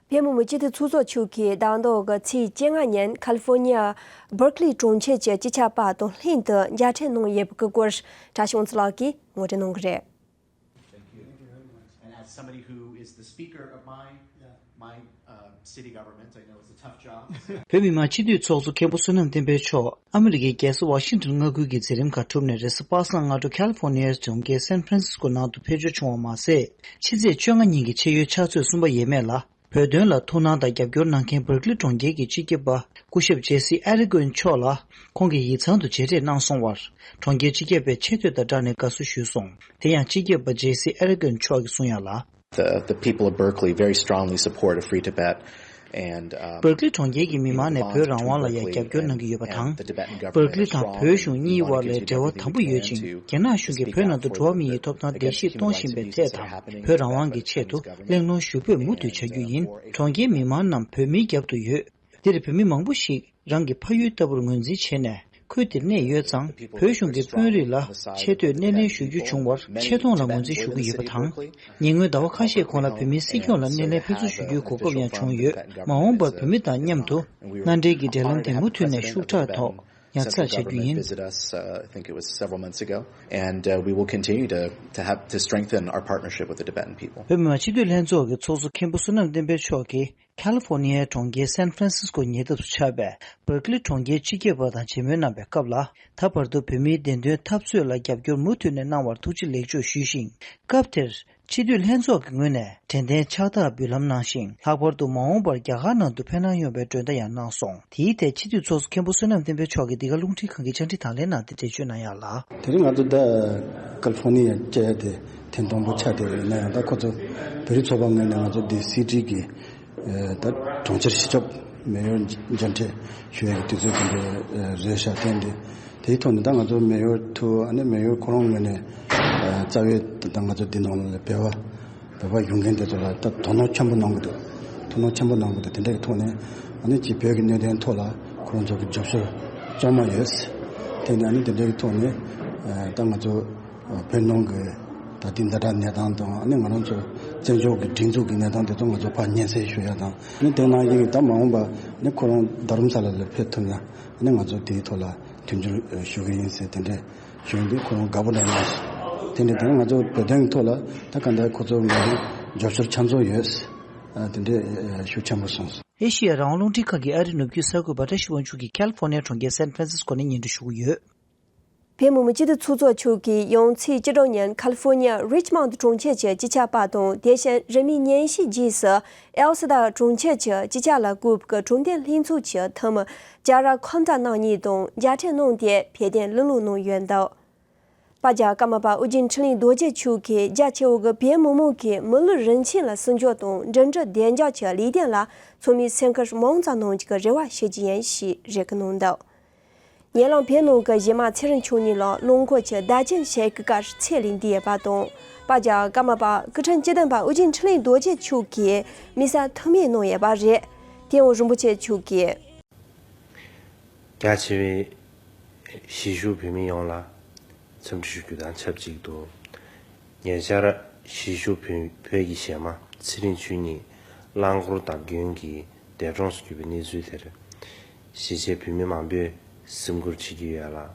བོད་མི་མང་སྤྱི་འཐུས་ཚོགས་གཙོ་མཆོག་གིས་ཟླ་ཟླ་གི་ཚེས་བཅོ་ལྔ་ཉིན་ཁ་ལི་ཧྥོ་ནི་ཡ་སྦར་ཀི་ལི་གྲོང་ཁྱེར་གྱི་སྤྱི་ཁྱབ་པ་དང་ལྷན་དུ་མཇལ་འཕྲད་གནང་ཡོད་པའི་སྐོར་གྲྭ་ཤང་ཚེ་ལགས་ཀྱིས་ངོ་སྤྲོད་གནང་གི་རེད། And as somebody who is the speaker of my, my, uh, city government, I know it's a tough job. བོད་མི་མང་སྤྱི་འཐུས་ཚོགས་གཙོ་མཁན་པོ་བསོད་ནམས་བསྟན་འཕེལ་མཆོག་ཨ་མི་རི་ཀའི་རྒྱལ་ས་ཝ་ཤིང་ཊོན་མངའ་ཁུལ་གྱི་མཛད་རིམ་ཁག་གྲུབ་ནས་རེས་གཟའ་པ་སངས་སྔ་དྲོ་ཁ་ལི་ཧྥོ་ནི་ཡའི་གྲོང་ཁྱེར་སན་ཧྥ་རན་སིས་ཀོ་ནང་དུ་ཕེབས་འབྱོར་བྱུང་བ་མ་ཟད། ཕྱི་ཚེས་བཅོ་ལྔ་ཉིན་གྱི་ཕྱེད་ཡོལ་ཕྱག་ཚོད་གསུམ་པ་ཡས་མས་ལ། བོད་དོན་ལ་ཐུགས་སྣང་དང་རྒྱབ་སྐྱོར་གནང་མཁན་སྦར་ཀི་ལི་གྲོང་ཁྱེར་གྱི་སྤྱི་ཁྱབ་པ་སྐུ་ཞབས་ཇེ་སི་ཨེ་རི་ཀོན་མཆོག་ལ་ཁོང་གིས་ཡིག་ཚང་དུ་མཇལ་འཕྲད་གནང་སོང་བར། གྲོང་ཁྱེར་སྤྱི་ཁྱབ་པས་ཆེ་བསྟོད་དང་སྦྲགས་ནས་དགའ་བསུ་ཞུས་སོང་། དེ་ཡང་སྤྱི་ཁྱབ་པ་ཇེ་སི་ཨེ་རི་ཀོན་མཆོག་གིས་གསུངས་ཡག་ལ། The, the people of Berkeley very strongly support of Free Tibet, and, um, སྦར་ཀི་ལི་གྲོང་ཁྱེར་གྱི་མི་མང་ནས་བོད་རང་དབང་ལ་ཡང་རྒྱབ་སྐྱོར་གནང་གི་ཡོད་པ་དང་། སྦར་ཀི་ལི་དང་བོད་གཞུང་གཉིས་དབར་ལ་འབྲེལ་བ་དམ་པོ་ཡོད་ཅིང་། རྒྱ་ནག་གཞུང་གིས་བོད་ནང་དུ་འགྲོ་བ་མིའི་ཐོབ་ཐང་བརྡལ་བཤིག་གཏོང་བཞིན་པའི་ཐད་དང་། བོད་རང་དབང་གི་ཆེད་དུ་གླེང་སློང་ཞུ་འབོད་མུ་མཐུད་བྱ་རྒྱུ་ཡིན། གྲོང་ཁྱེར་མི་མང་རྣམས་བོད་མིའི་རྒྱབ་ཏུ་ཡོད། འདིར་བོད་མི་མང་པོ་ཞིག་རང་གི་ཕ་ཡུལ་ལྟ་བུར་ངོས་འཛིན་བྱས་ནས་ཁུལ་འདིར་གནས་ཡོད་ཙང་། བོད་གཞུང་གི་དཔོན་རིགས་ལ་ཆེ་བསྟོད་སྣེ་ལེན་ཞུ་རྒྱུ་བྱུང་བར་ཆེ་མཐོང་ལ་ངོས་འཛིན་ཞུ་གི་ཡོད་པ་དང་། ཉེ་སྔོན་ཟླ་བ་ཁ་ཤས་གོང་ལ་བོད་མིའི་སྲིད་སྐྱོང་ལ་སྣེ་ལེན་ཕེབས་བསུ་ཞུ་རྒྱུའི་གོ་སྐབས་ཡང་བྱུང་ཡོད། མ་འོངས་པར་བོད་མི་དང་མཉམ་དུ་མནའ་འབྲེལ་གྱི་འབྲེལ་ལམ་དེ་མུ་མཐུད་ནས་ཤུགས་དྲག་ཐོག་ ཉར་ཚགས་བྱ་རྒྱུ་ཡིན། Visit us, uh, I think it was several months ago, and, uh, we will continue to, to have, to strengthen our partnership with the Tibetan people. བོད་མི་མང་སྤྱི་འཐུས་ལྷན་ཚོགས་ཀྱི་ཚོགས་གཙོ་མཁན་པོ་བསོད་ནམས་བསྟན་འཕེལ་མཆོག་གིས་ཁ་ལི་ཧྥོ་ནི་ཡའི་གྲོང་ཁྱེར་སན་ཧྥ་རན་སིས་ཀོ་ཉེ་འདབས་སུ་ཆགས་པའི་བར་ཀི་ལི་གྲོང་ཁྱེར་སྤྱི་ཁྱབ་པ་དང་མཇལ་མོལ་གནང་བའི་སྐབས་ལ། ད་བར་དུ་བོད་མིའི་བདེན་དོན་འཐབ་རྩོད་ལ་རྒྱབ་སྐྱོར་མུ་མཐུད་ནས་གནང་བར་ཐུགས་རྗེ་ལེགས་འཇོག་ཞུས་ཤིང་། སྐབས་དེར། སྤྱི་འཐུས་ལྷན་ཚོགས་ཀྱི་ངོས་ནས་དྲན་རྟེན་ཕྱག་རྟགས་འབུལ་ལམ་གནང་ཞིང་། ལྷག་པར་དུ་མ་འོངས་པར་རྒྱ་གར་ནང་དུ་ཕེབས་གནང་ཡོང་བའི་མགྲོན་བརྡ་ཡང་གནང་སོང་། དེའི་ཐད་སྤྱི་འཐུས་ཚོགས་གཙོ་མཁན་པོ་བསོད་ནམས་བསྟན་འཕེལ་མཆོག་གིས་འདི་ག་རླུང་འཕྲིན་ཁང་གི་བཅར་འདྲི་དང་ལེན་གནང་སྟེ་འགྲེལ་བརྗོད་གནང་ཡག་ལ། དེ་རིང་ང་ཚོ་ད་ཀལ་ཧྥོ་ནི་ཡ་བཅར་ཡ་དེ་ཐེངས་དང་པོ་ཆགས་བསྡད་ཡོད་ན་ཡང་། ད་ཁོ་ཚོ་བོད་རིགས་ཚོགས་པ་ངོས་ནས་ང་ཚོ་འདི་སི་ཊི་གི་ད་གྲོང་ཁྱེར་སྤྱི་ཁྱབ་མེ་ཡོར་མཇལ་འཕྲད་ཞུ་ཡ་གི་དུས་ཚོད་དེ་འདྲ་རེད་ཤག་དེ་འདྲ། དེའི་ཐོག་ནས་ད་ང་ཚོ་མེ་ཡོར་དུ། ཨ་ནི་མེ་ཡོར་ཁོ་རང་ངོས་ནས་རྩ་བའི་ད་ང་ཚོ་འདི་ནང་ལ་བོད་པ་བོད་པ་ཡོང་མཁན་དེ་ཚོ་ལ་ད་དོ་སྣང་ཆེན་པོ་གནང་གི་འདུག་དོ་སྣང་ཆེན་པོ་གནང་གི་འདུག་དེ་འདྲ་གི་ཐོག་ནས་ཨ་ནི་ཅིག་བོད་ཀྱི་གནད་དོན་ཐོག་ལ་ཁོ་རང་ཚོ་གི་རྒྱབ་སྐྱོར་གཙང་མ་ཡོད། དེ་ནས་ཨ་ནི་དེ་འདྲ་གི་ཐོག་ནས་ད་ང་ཚོ་བོད་ནང་གི་ད་ལྟའི་ཛ་དྲག་གནས་སྟངས་དང་། ཨ་ནི་ང་རང་ཚོ་བཙན་བྱོལ་གྱི་སྒྲིག་འཛུགས་ཀྱི་གནས་སྟངས་དེ་ཚོ་ང་ཚོ་ཕར་སྙན་སེང་ཞུ་ཡ་དང་། ཨ་ནི་དེ་ནང་བཞིན་ད་མ་འོངས་པ་ཨ་ནི་ཁོ་རང་རྡ་རམ་ས་ལ་ལ་ཕེབས་ཐུབ་ན། ཨ་ནི་ང་ཚོ་དེའི་ཐོག་ལ་མཐུན་འགྱུར་ཞུ་གི་ཡིན་ཟེར་དེ་འདྲ་ཞུ་ཡིན་དུས། ཁོ་རང་དགའ་པོ་འདྲ་གནང་སོང་། དེ་འདྲ་དེ་ང་ཚོ་བོད་དོན་གྱི་ཐོག་ལ་ད་ག་འདྲ་ཁོ་ཚོ་ང་ཚོ་རྒྱབ་སྐྱོར་ཆ་ཚང་ཡོད། ཨ། དེ་འདྲ་ཤུགས་ཆེན་པོ་གསུངས་སོང་། ཨེ་ཤི་ཡ་རང་དབང་རླུང་འཕྲིན་ཁང་གི་ཨ་རིའི་ནུབ་རྒྱུད་གསར་འགོད་པ་བཀྲ་ཤིས་དབང་ཕྱུག་གིས་ཁ་ལི་ཧྥོ་ནི་ཡ་གྲོང་ཁྱེར་སན་ཧྥ་རན་སིས་ཀོ་ནས་སྙན་སྒྲོན་ཞུ་གི་ཡོད། བོད་མི་མང་སྤྱི་འཐུས་ཚོགས་གཙོ་མཆོག་གིས་ཡང་ཚེས་བཅུ་དྲུག་ཉིན་ཁ་ལི་ཧྥོ་ནི་ཡ་རི་ཆི་མོན་ཌི་གྲོང་ཁྱེར་གྱི་སྤྱི་ཁྱབ་པ་དང་། དེ་བཞིན་རིང་མིན་ཉིན་ཤས་རྗེས་སུ་ཨེལ་སི་ད་གྲོང་ཁྱེར་གྱི་སྤྱི་ཁྱབ་ལས་ཁུངས་ཀྱི་དྲུང་ལྡན་ལྷན་ཚོགས་ཀྱི་འཐུས་མི་ཇཱ་ར་ཁོན་ཏྲ་རྣམ་གཉིས་དང་མཇལ་འཕྲད་གནང་སྟེ་དཔེ་དེབ་གླེང་སློང་གནང་ཡོད་འདུག་པ་ཇཱ་ཀརྨ་པ་ཨོ་རྒྱན་འཕྲིན་ལས་རྡོ་རྗེ་མཆོག་གིས་རྒྱ་ཆེ་བོ་གི་བོད་མི་མང་གིས་མི་ལུས་རིན་ཆེན་ལ་སྲུང་སྐྱོབ་དང་འགྲིམ་འགྲུལ་བདེ་འཇགས་ཀྱི་ལས་དོན་ལ་ཚང་མས་སེམས་ཁུར་མང་ཙམ་གནང་རྒྱུ་གི་རེ་བ་ཞུ་རྒྱུ་ཡིན་ཞེས་རེ་སྐུལ་གནང་འདུག་ཉེ་ལམ་བོད་ནང་གི་གཞས་མ་ཚེ་རིང་མཆོག་ཉིད་ལ་རླངས་འཁོར་གྱི་བརྡ་བརྒྱུད་བཤད་ཀྱི་སྐབས་ཚེ་ལས་འདས་ཡོད་པ་དང་། པ་ཇཱ་ཀརྨ་པ་སྐུ་ཕྲེང་བཅུ་བདུན་པ་ཨོ་རྒྱན་འཕྲིན་ལས་རྡོ་རྗེ་མཆོག་གིས་མི་ཚེ་ཐུན་མོང་གནང་ཡོད་པ་རེད། དེ་ཡང་རིན་པོ་ཆེ་མཆོག་གིས། རྒྱ་ཆེ་བའི་གཞིས་བཞུགས་བོད་མི་ཡོངས་ལ་འཚམས་འདྲི་ཞུ་རྒྱུ་དང་ཆབས་ཅིག་ཏུ། ཉེ་ཆར་གཞིས་བཞུགས་བོད་བོད་ཀྱི་གཞས་མ་ཚེ་རིང་མཆོག་ཉིད་རླངས་འཁོར་བརྡབ་སྐྱོན་གྱིས་འདས་གྲོངས་སུ་གྱུར་པའི་གནས་ཚུལ་དེར། གཞིས་བྱེས་བོད་མི་མང་པོས་སེམས་ཁུར་བྱེད་ཀྱི་ཡོད་ལ།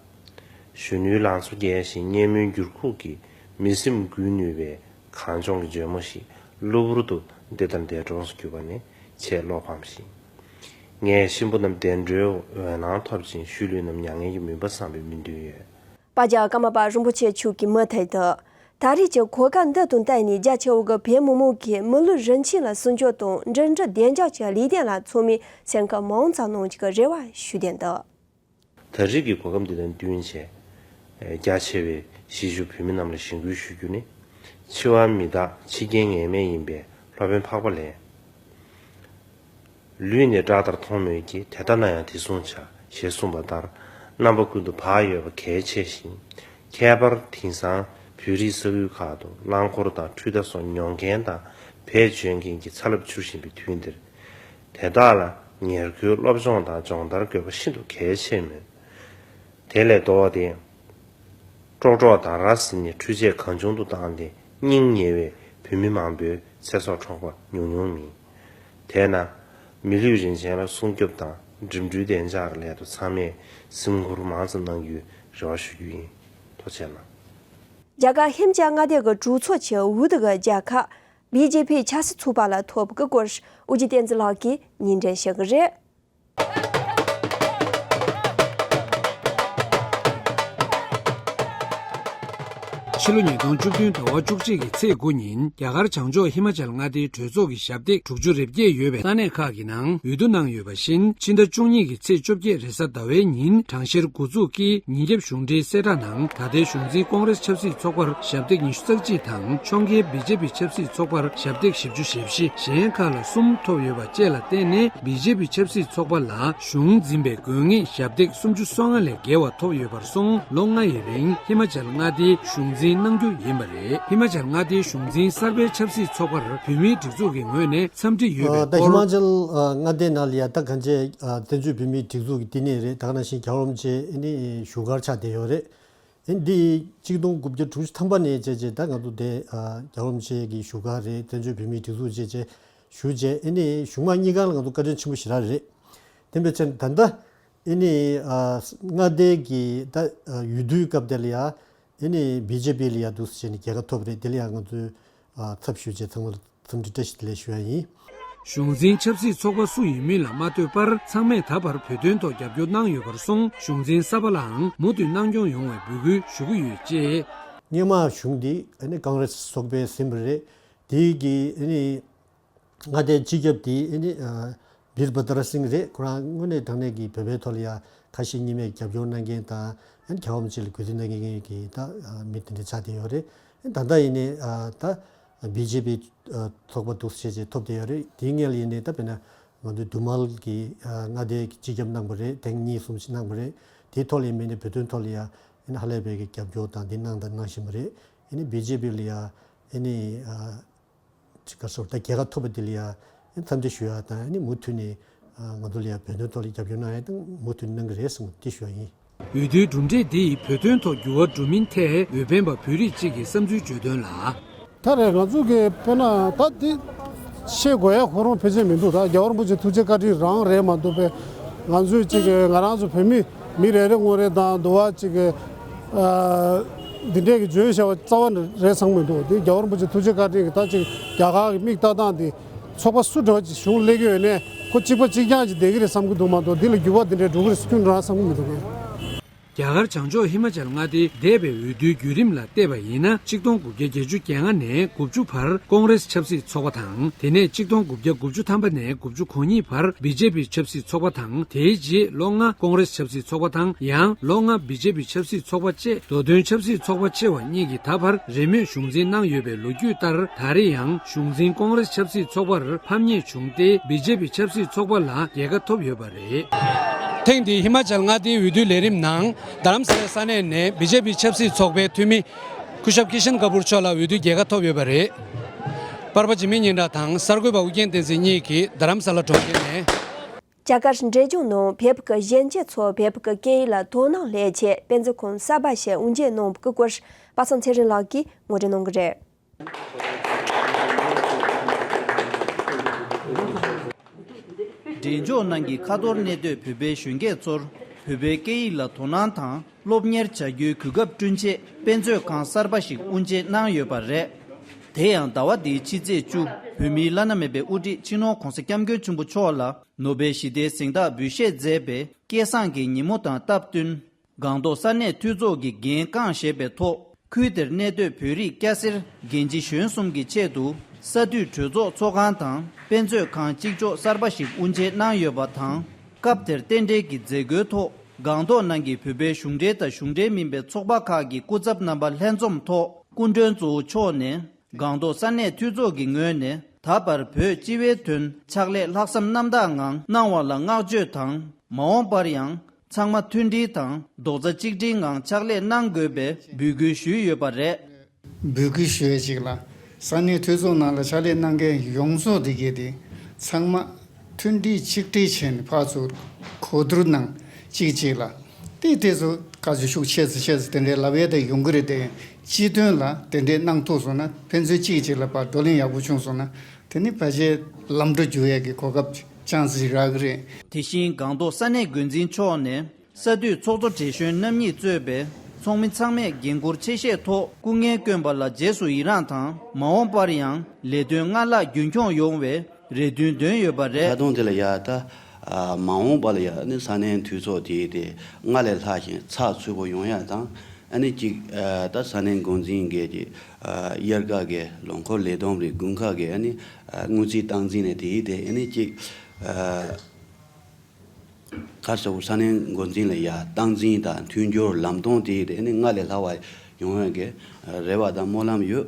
གཞོན་ནུའི་ལང་ཚོ་རྒྱས་ཤིང་སྙན་མོའི་འགྱུར་ཁུག་གིས་མི་སེམས་འགུག་ནུས་པའི་གངས་ལྗོངས་ཀྱི་ལྗོན་མོ་ཞིག་གློ་བུར་དུ་འདི་ལྟར་འདས་གྲོངས་སུ་གྱུར་པ་ནི་ཆེས་བློ་ཕམ་ཞིང་། ངས་གཤིན་པོ་རྣམས་བདེ་འགྲོའི་འོད་སྣང་ཐོབ་ཅིང་། ཤུལ་ལུས་རྣམས་མྱ་ངན་གྱི་མུན་པ་སངས་པའི་སྨོན་འདུན་ཡོད། པ་ཇཱ་ཀརྨ་པ་རིན་པོ་ཆེ་མཆོག་གིས་མུ་མཐུད་དུ། ད་རེས་ཀྱི་གོ་སྐབས་འདི་དང་བསྟུན་ནས་རྒྱ་ཆེ་བོ་གི་བོད་མི་མང་གིས་མི་ལུས་རིན་ཆེན་ལ་སྲུང་སྐྱོབ་དང་འགྲིམ་འགྲུལ་བདེ་འཇགས་ཀྱི་ལས་དོན་ལ་ཚང་མས་སེམས་ཁུར་མང་ཙམ་གནང་རྒྱུ་གི་རེ་བ་ཞུས་བསྡད་འདུག་ད་རེས་ཀྱི་གོ་སྐབས་འདི་དང་བསྟུན་བྱས། རྒྱ་ཆེ་བའི་གཞིས་བཞུགས་བོད་མི་རྣམས་ལ་གཞེན་སྐུལ་ཞུ་རྒྱུ་ནི། འཆི་བ་མི་རྟག་འཆི་རྐྱེན་ངེས་མེད་ཡིན་པས་སློབ་དཔོན་འཕགས་པ་ལས། ལུས་ནི་བྲག་ལྟར་མཐོང་མོད་ཀྱི། དེ་ལྟ་ན་ཡང་དེ་བཟུང་བྱ། ཞེས་གསུངས་པ་ལྟར། རྣམ་པ་ཀུན་ཏུ་བག་ཡོད་པ་གལ་ཆེ་ཞིང་། ཁྱད་པར་དེང་སང་བོད་རིགས་ས་ཁུལ་ཁག་ཏུ་རླངས་འཁོར་དང་འཕྲུལ་རྟ་སོགས་ཉོ་མཁན་དང་བེད་སྤྱོད་མཁན་གྱི་ཚ་རླབས་འཕྱུར་བཞིན་པའི་དུས་འདིར། དེ་དག་ལ་ཉེར་མཁོའི་སློབ་སྦྱོང་དང་སྦྱོང་བརྡར་དགོས་པ་ཤིན་ཏུ་གལ་ཆེ་མོད། དེ་ལས་ལྡོག་སྟེ། ཀྲོག་ཀྲོག་དང་ར་བཟི་ནས་འཕྲུལ་ཆས་གང་བྱུང་དུ་བཏང་སྟེ་སྙིང་ཉེ་བའི་བོད་མི་མང་པོའི་ཚེ་སྲོག་འཕྲོག་པ་ཉུང་ཉུང་མིན། དེས་ན། མི་ལུས་རིན་ཆེན་ལ་སྲུང་སྐྱོབ་དང་འགྲིམ་འགྲུལ་བདེ་འཇགས་ཀྱི་སླད་དུ་ཚང་མས་སེམས་ཁུར་མང་ཙམ་གནང་རྒྱུའི་རེ་བ་ཞུ་རྒྱུ་ཡིན། ཐུགས་རྗེ་གནང་། རྒྱ་གར་ཧི་མ་ཅལ་མངའ་སྡེ་གི་གྲོས་ཚོགས་ཀྱི་འོས་བསྡུ་གི་རྒྱལ་ཁ་བི་ཇེ་པི་ཆབ་སྲིད་ཚོགས་པ་ལ་ཐོབ་ཀྱི་སྐོར་ཨོ་རྒྱན་བསྟན་འཛིན་ལགས་ཀྱིས་སྙན་སྒྲོན་ཞུ་གི་རེད། ཕྱི་ལོ་ཉིས་སྟོང་བཅུ་བདུན་ཟླ་བ་བཅུ་གཅིག་གི་ཚེས་དགུ་ཉིན་རྒྱ་གར་བྱང་ཕྱོགས་ཧི་མ་ཅལ་མངའ་སྡེའི་གྲོས་ཚོགས་ཀྱི་ཞབས་སྟེགས་དྲུག་ཅུ་རེ་བརྒྱད་ཡོད་པའི་ས་གནས་ཁག་གི་ནང་འོས་བསྡུ་གནང་ཡོད་པ་བཞིན། ཕྱི་ཟླ་བཅུ་གཉིས་ཀྱི་ཚེས་བཅོ་བརྒྱད་རེས་གཟའ་ཟླ་བའི་ཉིན་གྲངས་བཤེར་འགོ་འཛུགས་ཀྱིས་ཉིན་རྒྱབ་གཞུང་འབྲེལ་གསལ་བསྒྲགས་ནང་། ད་ལྟའི་གཞུང་འཛིན་ཀོང་རེས་ཆབ་སྲིད་ཚོགས་པར་ཞབས་སྟེགས་ཉི་ཤུ་རྩ་གཅིག་དང་། ཕྱོགས་འགལ་བི་ཇེ་པི་ཆབ་སྲིད་ཚོགས་པར་ཞབས་སྟེགས་བཞི་བཅུ་ཞེ་བཞི། གཞན་ཁག་ལ་གསུམ་ཐོབ་ཡོད་པ་བཅས་ལ་བརྟེན་ནས། བི་ཇེ་པི་ཆབ་སྲིད་ཚོགས་པ་ལ་གཞུང་འཛིན་པའི་དགོས་ངེས་ཞབས་སྟེགས་སུམ་ཅུ་སོ་ལྔ་ལས་བརྒལ་བ་ཐོབ་ཡོད་པར་སོང་། ལོ་ལྔ་ཡི་རིང་ཧི་མ་ཅལ་མངའ་སྡེའི་གཞུང་འཛིན་གནང་རྒྱུ་ཡིན་པ་རེད། ཧི་མ་ཅལ་མངའ་སྡེའི་གཞུང་འཛིན་གསར་པའི་ཆབ་སྲིད་ཚོགས་པར་བོད་མིའི་སྒྲིག་འཛུགས་ཀྱི་ངོས་ནས་འཚམས་འདྲི་ཡོད་པའི་ད་ཧི་སྐོར། མ་ཅལ་མངའ་སྡེའི་ནང་ལ་ཡ་ད་གང་ཅི་བཙན་བྱོལ་བོད་མིའི་སྒྲིག་འཛུགས་ཀྱི་བསྟི་གནས་རེད། ད་ག་ནང་བཞིན་རྒྱལ་བ་རིན་པོ་ཆེ་ཨ་ནི་བཞུགས་སྒར་ཆགས་བསྡད་ཡོད་རེད། ཨ་ནི་འདི་གཅིག་སྟོང་དགུ་བརྒྱ་དྲུག་ཅུ་ཐམ་པ་ནས་བྱས་བྱས་ད་ང་ཚོ་དེ་རྒྱལ་བ་རིན་པོ་ཆེ་གི་བཞུགས་སྒར་རེད། བཙན་བྱོལ་བོད་མིའི་སྒྲིག་འཛུགས་བྱས་བྱས་བཞུགས་བྱས། ཨ་ནི་གཞུང་མང་གཉིས་ཀ་ལ་ང་ཚོ་བཀའ་དྲིན་ཆེན་པོ་ཞེ་དྲག་རེད། དེ་འབད་བྱས་ད་ལྟ་ ཨེ་ནི་ཨ་མངའ་སྡེ་གི་ད་ཨ་འོས་བསྡུའི་སྐབས་དེ་ལ་ཡ་ཨེ་ནི་བི་ཇེ་པི་ལ་ཡ་འདུག་སེ་བྱས་ནས་རྒྱལ་ཁ་ཐོབ་རེད། དེ་ལ་ཡ་ང་ཚོས་ཨ་ཚབ་ཞུས་བྱས་ཚང་མར་འཚམས་འདྲི་བཀྲ་ཤིས་བདེ་ལེགས་ཞུ་ཡ་ཡིན། གཞུང་འཛིན་ཆབ་སྲིད་ཚོགས་པ་སུ་ཡིན་མིན་ལ་མ་ལྟོས་པར་ཚང་མས་ད་བར་བོད་དོན་ཐོག་རྒྱབ་སྐྱོར་གནང་ཡོད་པར་སོང་། གཞུང་འཛིན་གསར་པ་ལའང་མུ་མཐུད་གནང་སྐྱོང་ཡོང་བའི་འབོད་སྐུལ་ཞུ་གི་ཡོད་ཅེས། སྔོན་མ་གཞུང་འདི་ཨ་ནི་ཀོང་རེ་སི་ཚོགས་པས་ཟིན་པ་རེད། དེའི་གི་ཨ་ནི་མངའ་སྡེའི་སྤྱི་ཁྱབ་དེ་ཨ་ནི་ཨ་བིར་བྷ་དར་སིང་རེད། ཁོ་རང་དངོས་གནས་དྲང་གནས་ཀྱི་བོད་པའི་ཐོག་ལ་ཡ་ཁ་ཞེ་གཉིས་མེད་རྒྱབ་སྐྱོར་གནང་མཁན་དང་ཨ་ནི་རྒྱལ་བ་རིན་པོ་ཆེ་ལ་གུས་བརྩི་གནང་མཁན་གྱི་ད་ཨ་མི་དེ་འདྲ་ཆགས་བསྡད་ཡོད་རེད། ད་ལྟ་ཡིན་ནའི་ཨ་ད་བི་ཇེ་པི་ཨ་ཚོགས་པ་འདུག་སེ་བྱས་བྱས་ཐོབ་བསྡད་ཡོད་རེད། དེའི་སྔོན་ལ་ཡིན་ནའི་ད་དཔེར་ན་ང་ཚོའི་དུ་མལ་གྱི་ཨ་མངའ་སྡེའི་སྤྱི་ཁྱབ་གནང་བ་རེད། ཐེངས་གཉིས་གསུམ་ཞིག་གནང་བ་རེད། དེའི་ཐོག་ལ་ཡིན་མིན་ནའི་བོད་དོན་ཐོག་ལ་ཡ་ཨ་ནི་ཧ་ལས་པའི་གི་རྒྱབ་སྐྱོར་དང་འདི་གནང་དང་གནང་བཞིན་པ་རེད། ཨ་ནི་བི་ཇེ་པི་ལ་ཡ་ཨ་ནི་ཨ། ཅིག་ག་སོགས་ད་རྒྱལ་ཁ་ཐོབ་པ་འདི་ལ་ཡ་འཚམས་འདྲི་ཞུ་ཡ་དང་ཨ་ནི་མུ་མཐུད་ནས་ང་ཚོ་ལ་ཡ་བོད་དོན་ཐོག་ལ་རྒྱབ་སྐྱོར་གནང་ཡ་དང་མུ་མཐུད་གནང་གི་རེད་བསམ་འདི་ཞུ་ཡ་ཡིན། འོས་བསྡུའི་གྲུབ་འབྲས་འདི་ཡིས་བོད་དོན་ཐོག་འགྱུར་བ་འགྲོ་མིན་ཐད་འོས་འཕེན་པ་བོད་རིགས་གཅིག་གིས་བསམ་ཚུལ་བརྗོད་དོན་ལ། ད་རེས་ང་ཚོ་གི་དཔེར་ན་ད་འདི་ཤེས་དགོས་ཡ་ཁོ་རང་ཕལ་ཆེར་མི་འདུག་ད་རྒྱལ་བ་རིན་པོ་ཆེ་ཐུགས་རྗེ་བཀའ་དྲིན་རང་རེད་མ་གཏོགས་པའི་ང་ཚོའི་གཅིག་གི་ང་རང་ཚོ་བོད་མི་མི་རེ་རེ་ངོ་རེ་དང་འདུ་བ་གཅིག་གི་ཨ་འདི་འདྲས་ཀྱི་བརྗོད་བྱ་བ་རྩ་བ་ནས་རེད་བསམ་གི་མི་འདུག་འདི་རྒྱལ་བ་རིན་པོ་ཆེ་ཐུགས་རྗེ་བཀའ་དྲིན་གྱིས་ད་ཅིག་རྒྱ་གར་གྱི་མིག་ལྟ་སྟངས་འདི་ཚོགས་པ་སུ་འདྲ་བ་ཅིག་གཞུང་སླེབས་ཀྱི་ཡོད་ནའི་ཁོ་གཅིག་པ་གཅིག་རྐྱང་ཅིག་བསྡད་ཀྱི་རེད་བསམ་གྱི་འདུག་མ་གཏོགས་འདི་ལ་འགྱུར་བ་འདི་འདྲས་འགྲོ་གི་རེད་ཟེར་ཁྱོན་རང་བསམ་གྱི་མི་འདུག་གས། རྒྱ་གར་བྱང་ཕྱོགས་ཧི་མ་ཅལ་མངའ་སྡེའི་འདས་པའི་འོས་བསྡུའི་བརྒྱུད་རིམ་ལ་བལྟས་པ་ཡིན་ན། ཆིག་སྟོང་དགུ་བརྒྱ་བརྒྱད་ཅུ་གྱ་ལྔ་ནས་དགུ་བཅུ་བར་ཀོང་རེས་ཆབ་སྲིད་ཚོགས་པ་དང་། དེ་ནས་ཆིག་སྟོང་དགུ་བརྒྱ་དགུ་བཅུ་ཐམ་པ་ནས་དགུ་བཅུ་གོ་གཉིས་བར་བི་ཇེ་པི་ཆབ་སྲིད་ཚོགས་པ་དང་། དེའི་རྗེས་ལོ་ལྔ་ཀོང་རེས་ཆབ་སྲིད་ཚོགས་པ་དང་། ཡང་ལོ་ལྔ་བི་ཇེ་པི་ཆབ་སྲིད་ཚོགས་པ་བཅས་མདོ་དོན་ཆབ་སྲིད་ཚོགས་པ་ཆེ་བ་གཉིས་ཀྱིས་ད་བར་རེས་མོས་གཞུང་འཛིན་གནང་ཡོད་པའི་ལོ་རྒྱུས་ལྟར། ད་རེས་ཡང་གཞུང་འཛིན་ཀོང་རེས་ཆབ་སྲིད་ཚོགས་པར་ཕམ་ཉེས་བྱུང་སྟེ། བི་ཇེ་པི་ཆབ་སྲིད་ཚོགས་པ་ལ་རྒྱལ་ཁ་ཐོབ་ཡོད་པ་རེད། ཐེངས་འདིའི་ཧི་མ་ཅལ་མངའ་སྡེའི་འོས་བསྡུའི་ལས་རིམ་ནང་། རྡ་རམ་ས་ལའི་ས་གནས་ནས་བི་ཇེ་པི་ཆབ་སྲིད་ཚོགས་པའི་འཐུས་མི་སྐུ་ཞབས་ཀི་ཤན་ཀ་པུར་མཆོག་ལ་འོས་བསྡུའི་རྒྱལ་ཁ་ཐོབ་ཡོད་པ་རེད། པར་པ་འཇིགས་མེད་སྙན་གྲགས་དང་གསར་འགོད་པ་ཨུ་རྒྱན་བསྟན་འཛིན་གཉིས་ཀྱིས་རྡ་རམ་ས་ལ་གྲོང་ཁྱེར་ནས། རྒྱ་གར་འབྲས་ལྗོངས་ནང་བོད་ཀྱི་གཞོན་སྐྱེས་ཚོ་བོད་ཀྱི་སྐད་ཡིག་ལ་དོ་སྣང་སླེབས་ཆེད་དཔེ་མཛོད་ཁང་གསར་པ་ཞིག་དབུ་འབྱེད་གནང་བའི་སྐོར་པ་སངས་ཚེ་རིང་ལགས་ཀྱིས་ངོ་སྤྲོད་གནང་གི་རེད། འབྲས་ལྗོངས་ནང་གི་ཁ་ཐོར་གནས་སྡོད་བོད་པའི་གཞོན་སྐྱེས་ཚོར་བོད་པའི་སྐད་ཡིག་ལ་དོ་སྣང་དང་སློབ་གཉེར་བྱ་རྒྱུའི་གོ་སྐབས་བསྐྲུན་ཆེད་དཔེ་མཛོད་ཁང་གསར་པ་ཞིག་དབུ་འབྱེད་གནང་ཡོད་པ་རེད། དེ་ཡང་ཟླ་བ་འདིའི་ཕྱི་ཚེས་བཅུ། བོད་མིའི་བླ་ན་མེད་པའི་དབུ་ཁྲིད་སྤྱི་ནོར་ྋགོང་ས་ྋསྐྱབས་མགོན་ཆེན་པོ་མཆོག་ལ་ནོ་བེལ་ཞི་བདེའི་གཟེངས་རྟགས་འབུལ་བཞེས་མཛད་པའི་སྐལ་བཟང་གི་ཉིན་མོ་དང་སྟབས་བསྟུན། སྒང་ཏོག་ས་གནས་འཐུས་ཚོགས་ཀྱི་འགན་རྐང་བཞེས་པའི་ཐོག་ཁུལ་དེར་གནས་སྡོད་བོད་རིགས་སྐྱ་སེར་རྒན་བྱིས་གཞོན་གསུམ་གྱི་ཆེད་དུ་ས་འཐུས་གྲོས་ཚོགས་ཚོགས་ཁང་དང་དཔེ་མཛོད་ཁང་གཅིག་ལྕོགས་གསར་པ་ཞིག་དབུ་འབྱེད་གནང་ཡོད་པ་དང་། སྐབས་དེར་རྟེན་འབྲེལ་གྱི་མཛད་སྒོའི་ཐོག་སྒང་ཏོག་ནང་གི་བོད་པའི་གཞུང་འབྲེལ་དང་གཞུང་འབྲེལ་མིན་པའི་ཚོགས་པ་ཁག་གི་སྐུ་ཚབ་རྣམ་པ་ལྷན་འཛོམས་ཐོག་སྐུ་མགྲོན་གཙོ་བོ་མཆོག་ནས། སྒང་ཏོག་ས་གནས་འཐུས་ཚོགས་ཀྱི་ངོས་ནས་ད་བར་བོད་སྤྱི་བའི་དོན་ཕྱག་ལས་ལྷག་བསམ་རྣམ་དག་ངང་གནང་བ་ལ་བསྔགས་བརྗོད་དང་། མ་འོངས་པར་ཡང་ཚང་མ་མཐུན་སྒྲིལ་དང་རྡོག་རྩ་གཅིག་སྒྲིལ་ངང་ཕྱག་ལས་གནང་དགོས་པའི་འབོད་སྐུལ་ཞུས་ཡོད་པ་རེད། འབོད་སྐུལ་ཞུ་ཡས་ཅིག་ལ། ས་གནས་འཐུས་ཚོགས་ནང་ལ་ཕྱག་ལས་གནང་མཁན་ཡོངས་རྫོགས་དེ་གས་དེ་ཚང་མ་མཐུན་སྒྲིལ་ཆིག་སྒྲིལ་བྱས་ནས་ཕར་ཚུར་གོ་བསྡུར་གནང་གཅིག་གཅིག་ལ། དེ་དེ་ཚོ་ག་ཚོད་ཤུགས་ཆེ་ཙམ་ཆེ་ཙམ་དེ་འདྲའི་ལབ་ཡས་དེ་ཡོང་གི་རེད་དེ། སྤྱི་དོན་ལ་དེ་འདྲའི་གནང་ཐུབ་སོང་ན་ཕན་ཚུན་གཅིག་གཅིག་ལ་ཕར་བགྲོ་གླེང་ཡག་པོ་བྱུང་སོང་ན་དེ་ནི་ཕལ་ཆེར་ལམ་འགྲོ་རྒྱུག་ཡས་ཀྱི་གོ་སྐབས་ཆན་སི་ཞིག་རག་གི་རེད། དེ་བཞིན་སྒང་ཏོག་ས་གནས་འགོ་འཛིན་མཆོག་ནས་ས་འཐུས་ཚོགས་གཙོ་བགྲེས་གཞོན་རྣམ་གཉིས་གཙོས་པའི་ཚོགས་མི་ཚང་མས་འགན་འཁུར་ཆེ་བཞེས་ཐོག་སྐུ་ངལ་བསྐྱོན་པ་ལ་རྗེས་སུ་ཡི་རངས་དང་། མ་འོངས་པར་ཡང་ལས་དོན་སྔར་ལྷག་རྒྱུན་འཁྱོངས་ཡོང་བའི་རེ་འདུན་འདོན་ཡོད་པ་རེད། ད་དུང་དེ་ལ་ཡ་ད་མ་འོངས་པ་ལ་ཡ་ནི་ས་གནས་འཐུས་ཚོགས་དེ་དེ་སྔར་ལས་ལྷག་ཅིང་ཚགས་ཚུད་པོ་ཡོང་ཡ་དང་། ཨ་ནི་གཅིག་ད་ས་གནས་འགོ་འཛིན་གྱི་དབྱར་ཁ་གི་ལོ་འཁོར་ལས་བསྡོམས་རེད། དགུན་ཁ་གི་ཨ་ནི་སྔོན་རྩིས་སྟངས་འཛིན་ནས་དེ་དེ་ཨ་ནི་གཅིག་ག་ཟེར་བོ་ས་གནས་འགོ་འཛིན་ལ་ཡ་སྟངས་འཛིན་དང་མཐུན་སྦྱོར་ལམ་སྟོན་དེ་དེ་ཨ་ནི་སྔར་ལས་ལྷག་པ་ཡོང་ཡ་གི་རེ་བ་དང་སྨོན་ལམ་ཡོད།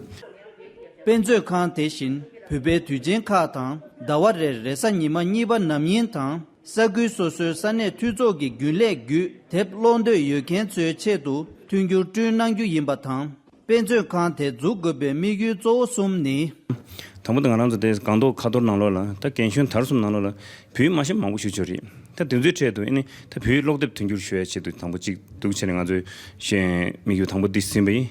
དཔེ་མཛོད་ཁང་དེ་བཞིན་བོད་པའི་དུས་ཆེན་ཁག་དང་ཟླ་བ་རེར་རེས་གཟའ་ཉི་མ་གཉིས་པ་ནམ་ཡིན་དང་། ས་ཁུལ་སོ་སོའི་ས་གནས་འཐུས་ཚོགས་ཀྱི་རྒྱུན་ལས་བརྒྱུད་དེབ་ཀློག་འདོད་ཡོད་མཁན་ཚོའི་ཆེད་དུ་མཐུན་འགྱུར་བསྐྲུན་གནང་རྒྱུ་ཡིན་པ་དང་། དཔེ་མཛོད་ཁང་དེ་འཛུགས་དགོས་པའི་དམིགས་ཡུལ་གཙོ་བོ་གསུམ་ནི། དང་པོ་དེ་ང་རང་ཚོ་དེ་སྒང་ཏོག་ཁ་ཐོར་ནང་ལོགས་ལ་ད་རྒན་གཞོན་དར་གསུམ་ནང་ལོགས་ལ་བོད་ཡིག་མ་ཤེས་མང་པོ་ཞིག་ཡོད་རེད། ད་དེ་ཚོའི་གྲས་དུ་ཨ་ནི་ད་བོད་ཡིག་ཀློག་དེབ་མཐུན་འགྱུར་ཞུ་ཡ་ཆེད་དུ་དང་པོ་གཅིག་འདུག་བྱས་ནས་ང་ཚོས་ཤེས་དམིགས་ཡུལ་དང་པོ་འདི་ཟིན་པ་ཡིན།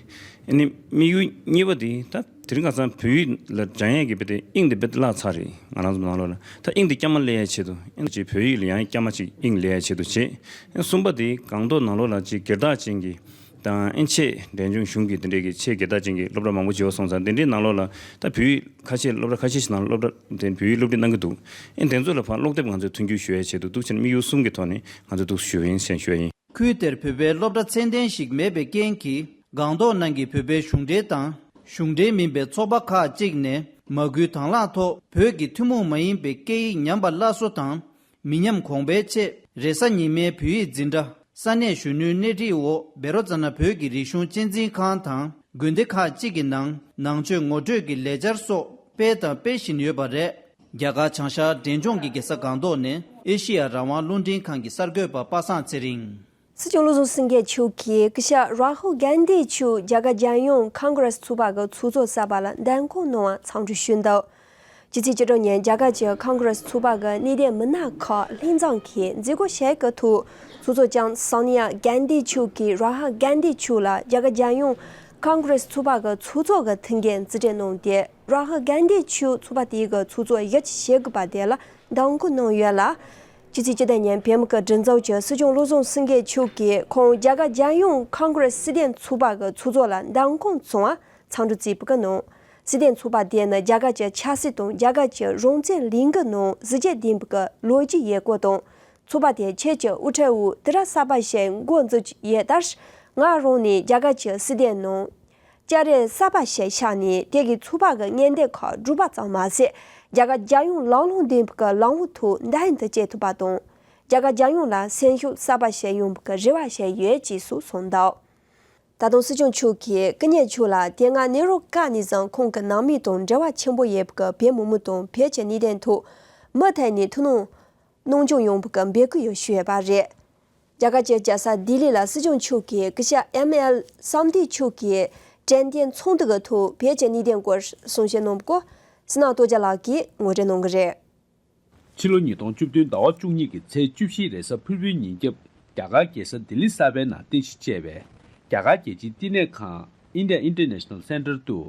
ཨ་ནི་དམིགས་ཡུལ་གཉིས་པ་དེ་ད་དེ་རིང་ཁ་སང་བོད་ཡིག་ལ་སྦྱང་ཡས་ཀྱི་དཔེ་དེ་དབྱིངས་དེ་དཔེ་བརླག་ཚར་རེད། ང་རང་ཚོ་ནང་ལོགས་ལ་ད་དབྱིངས་དེ་སྐྱ་མ་སླེབས་ཡས་ཆེད་དུ་ཨ་ནི་ཅིག་བོད་ཡིག་ལ་ཡང་སྐྱ་མ་ཅིག་དབྱིངས་སླེབས་ཡས་ཆེད་དུ་བྱེད། ཨ་གསུམ་པ་དེ་སྒང་ཏོག་ནང་ལོགས་ལ་ཅིག་སྒེར་བདག་ཅན་གྱི་དང་ཨ་ཆེས་འབྲས་ལྗོངས་གཞུང་གི་དེ་འདྲས་ཀྱི་ཆེས་སྒེར་བདག་ཅན་གྱི་སློབ་གྲྭ་མང་པོ་བྱེད་པ་སོང་ཙང་དེ་འདྲའི་ནང་ལོགས་ལ་ད་བོད་ཡིག་ཁ་ཤས་སློབ་གྲྭ་ཁ་ཤས་ཤིག་ནང་སློབ་གྲྭ་དེ་བོད་ཡིག་སློབ་ཁྲིད་གནང་གི་འདུག་ཨ་དེ་ཚོ་ལ་ཕར་ཀློག་དེབ་ང་ཚོས་མཐུན་འགྱུར་ཞུ་ཡས་ཆེད་དུ་འདུག་བྱས་ན་དམིགས་ཡུལ་གསུམ་གྱི་ཐོག་ནས་ང་ཚོས་འདུག་ཞུ་བ་ཡིན་ཞེས་ཞུ་ཡ་ཡིན། ཁུལ་དེར་བོད་པའི་སློབ་གྲྭ་ཚད་ལྡན་ཞིག་མེད་པའི་རྐྱེན་གྱིས། སྒང་ཏོག་ནང་གི་བོད་པའི་གཞུང་འབྲེལ་དང་། གཞུང་འབྲེལ་མིན་པའི་ཚོགས་པ་ཁག་ཅིག་ནས་མ་སྐུལ་དང་བླངས་ཐོག་བོད་ཀྱི་ཐུན་མོང་མ་ཡིན་པའི་སྐད་ཡིག་ཉམས་པ་སླར་གསོ་དང་། མི་ཉམས་གོང་འཕེལ་ཆེད་རེས་གཟའ་ཉི་མའི་བོད་ཡིག་འཛིན་གྲྭ། ས་གནས་གཞོན་ནུའི་སྣེ་ཁྲིད་འོག་བཻ་རོ་ཙ་ན་བོད་ཀྱི་རིག་གཞུང་གཅེས་འཛིན་ཁང་དང་དགོན་སྡེ་ཁག་ཅིག་གི་ནང་ནང་ཆོས་ངོ་སྤྲོད་ཀྱི་ལས་འཆར་སོགས་སྤེལ་དང་སྤེལ་བཞིན་ཡོད་པ་རེད། རྒྱ་གར་བྱང་ཤར་འབྲས་ལྗོངས་ཀྱི་རྒྱལ་ས་སྒང་ཏོག་ནས་ཨེ་ཤེ་ཡ་རང་དབང་རླུང་འཕྲིན་ཁང་གི་གསར་འགོད་པ་པ་སངས་ཚེ་རིང་། སྲིད་སྐྱོང་བློ་བཟང་སེང་གེ་མཆོག་གིས་སྐུ་ཞབས་རཱ་ཧུལ་གྷན་དྷི་མཆོག་རྒྱ་གར་རྒྱལ་ཡོངས་ཁོང་གྷི་རེ་སི་ཚོགས་པ་གི་ཚོགས་གཙོ་གསར་པ་ལ་འདེམས་བསྐོ་གནང་བར་འཚམས་འདྲི་ཞུས་འདུག་ཕྱི་ཚེས་བཅུ་དྲུག་ཉིན་རྒྱ་གར་གྱི་ཁོང་གྷི་རེ་སི་ཚོགས་པ་གི་གནད་དོན་མི་སྣ་ཁག་ལྷན་ཚོགས་ཀྱིས་མཛད་སྒོ་ཞིག་གི་ཐོག་ཚོགས་གཙོ་ལྕམ་སོ་ནི་ཡ་གྷན་དྷི་མཆོག་གིས་རཱ་ཧུལ་གྷན་དྷི་མཆོག་ལ་རྒྱ་གར་རྒྱལ་ཡོངས་ཁོང་གྷི་རེ་སི་ཚོགས་པ་གི་ཚོགས་གཙོ་གི་ཐུགས་འགན་རྩིས་སྤྲོད་གནང་སྟེ། རཱ་ཧུལ་གྷན་དྷི་མཆོག་ཚོགས་པ་དེའི་གི་ཚོགས་གཙོ་གཞི་བྱེད་དགོས་པ་དེ་ལ་འདེམས་བསྐོ་གནང་ཡོད་ལ། ཕྱི་ཚེས་བཅུ་དྲུག་ཉིན་བོད་མི་གི་སྒྲིག་འཛུགས་ཀྱི་སྲིད་སྐྱོང་བློ་བཟང་སེང་གེ་མཆོག་གིས་ཁོང་རྒྱ་གར་རྒྱལ་ཡོངས་ཁོང་གྷི་རེ་སི་སྲིད་དོན་ཚོགས་པ་གི་ཚོགས་གཙོ་ལ་འདེམས་བསྐོ་གནང་བར་འཚམས་འདྲི་བརྩི་བཀུར་གནང་། སྲིད་དོན་ཚོགས་པ་དེ་ནི་རྒྱ་གར་གྱི་ཆབ་སྲིད་དང་རྒྱ་གར་གྱི་རང་བཙན་ལས་འགུལ་ནང་གཟི་བརྗིད་ལྡན་པའི་ལོ་རྒྱུས་ཡོད་སྐོར་དང་། ཚོགས་པ་དེའི་ཆེད་ཀྱི་དབུ་ཁྲིད་འོག་དུས་རབས་གསར་པ་ཞིག་འགོ་འཛུགས་ཀྱི་ཡོད་ལྟར། ང་རང་ནས་རྒྱ་གར་གྱི་སྲིད་དོན་ནང་བསྐྱར་རེས་གསར་པ་ཞིག་བཞག་ནས་དེ་གའི་ཚོགས་པ་གི་ངན་འདས་ཁག་སྒྲུབ་པ་ཙམ་མ་ཟད། རྒྱ་གར་རྒྱལ་ཡོངས་ལམ་ལྷོང་ལྡན་པའི་ལམ་བུའི་ཐོག་མདུན་དུ་སྐྱོད་ཐུབ་པ་དང་། རྒྱ་གར་རྒྱལ་ཡོངས་ལ་སེམས་ཤུགས་གསར་པ་ཞིག་ཡོང་བའི་རེ་བ་ཞིག་ཡོད་ཅེས་སོགས་གསུངས་འདུག་ད་དུང་སྲིད་སྐྱོང་མཆོག་གིས་སྐུ་ཉིད་མཆོག་ལ་དེ་སྔ་ནེ་རོ་སྐབས་ནས་བཟུང་ཁོང་གི་ནང་མི་དང་འབྲེལ་བ་ཆེན་པོ་ཡོད་པའི་བོད་མི་མང་དང་བོད་ཀྱི་གནད་དོན་ཐོག་མུ་མཐུད་ནས་ཐུགས་སྣང་གནང་སྐྱོང་ཡོང་བའི་འབོད་སྐུལ་ཡང་ཞུས་ཡོད་པ་རེད། རྒྱ་གར་གྱི་རྒྱལ་ས་ལྡི་ལི་ལ་སྲིད་སྐྱོང་མཆོག་གིས་སྐུ་ཞབས་ཨེམ་ཨེལ་བསམ་གཏན་མཆོག་གིས་དྲན་རྟེན་ཚོགས་འདུ་གི་ཐོག་བོད་ཀྱི་གནད་དོན་སྐོར་གསུང་བཤད་གནང་བའི་སྐོར་སི་ནང་རྡོ་རྗེ་ལགས་ཀྱིས་ངོ་སྤྲོད་གནང་གི་རེད། ཕྱི་ལོ་ཉིས་སྟོང་བཅུ་བདུན་ཟླ་བ་བཅུ་གཉིས་ཀྱི་ཚེས་བཅུ་བཞི་རེས་གཟའ་ཕུར་བུའི་ཉིན་རྒྱབ་རྒྱ་གར་རྒྱལ་ས་ལྡི་ལི་གསར་པའི་ནང་རྟེན་གཞི་བྱས་པའི་རྒྱ་གར་རྒྱལ་སྤྱིའི་བསྟི་གནས་ཁང་India International Center དུ་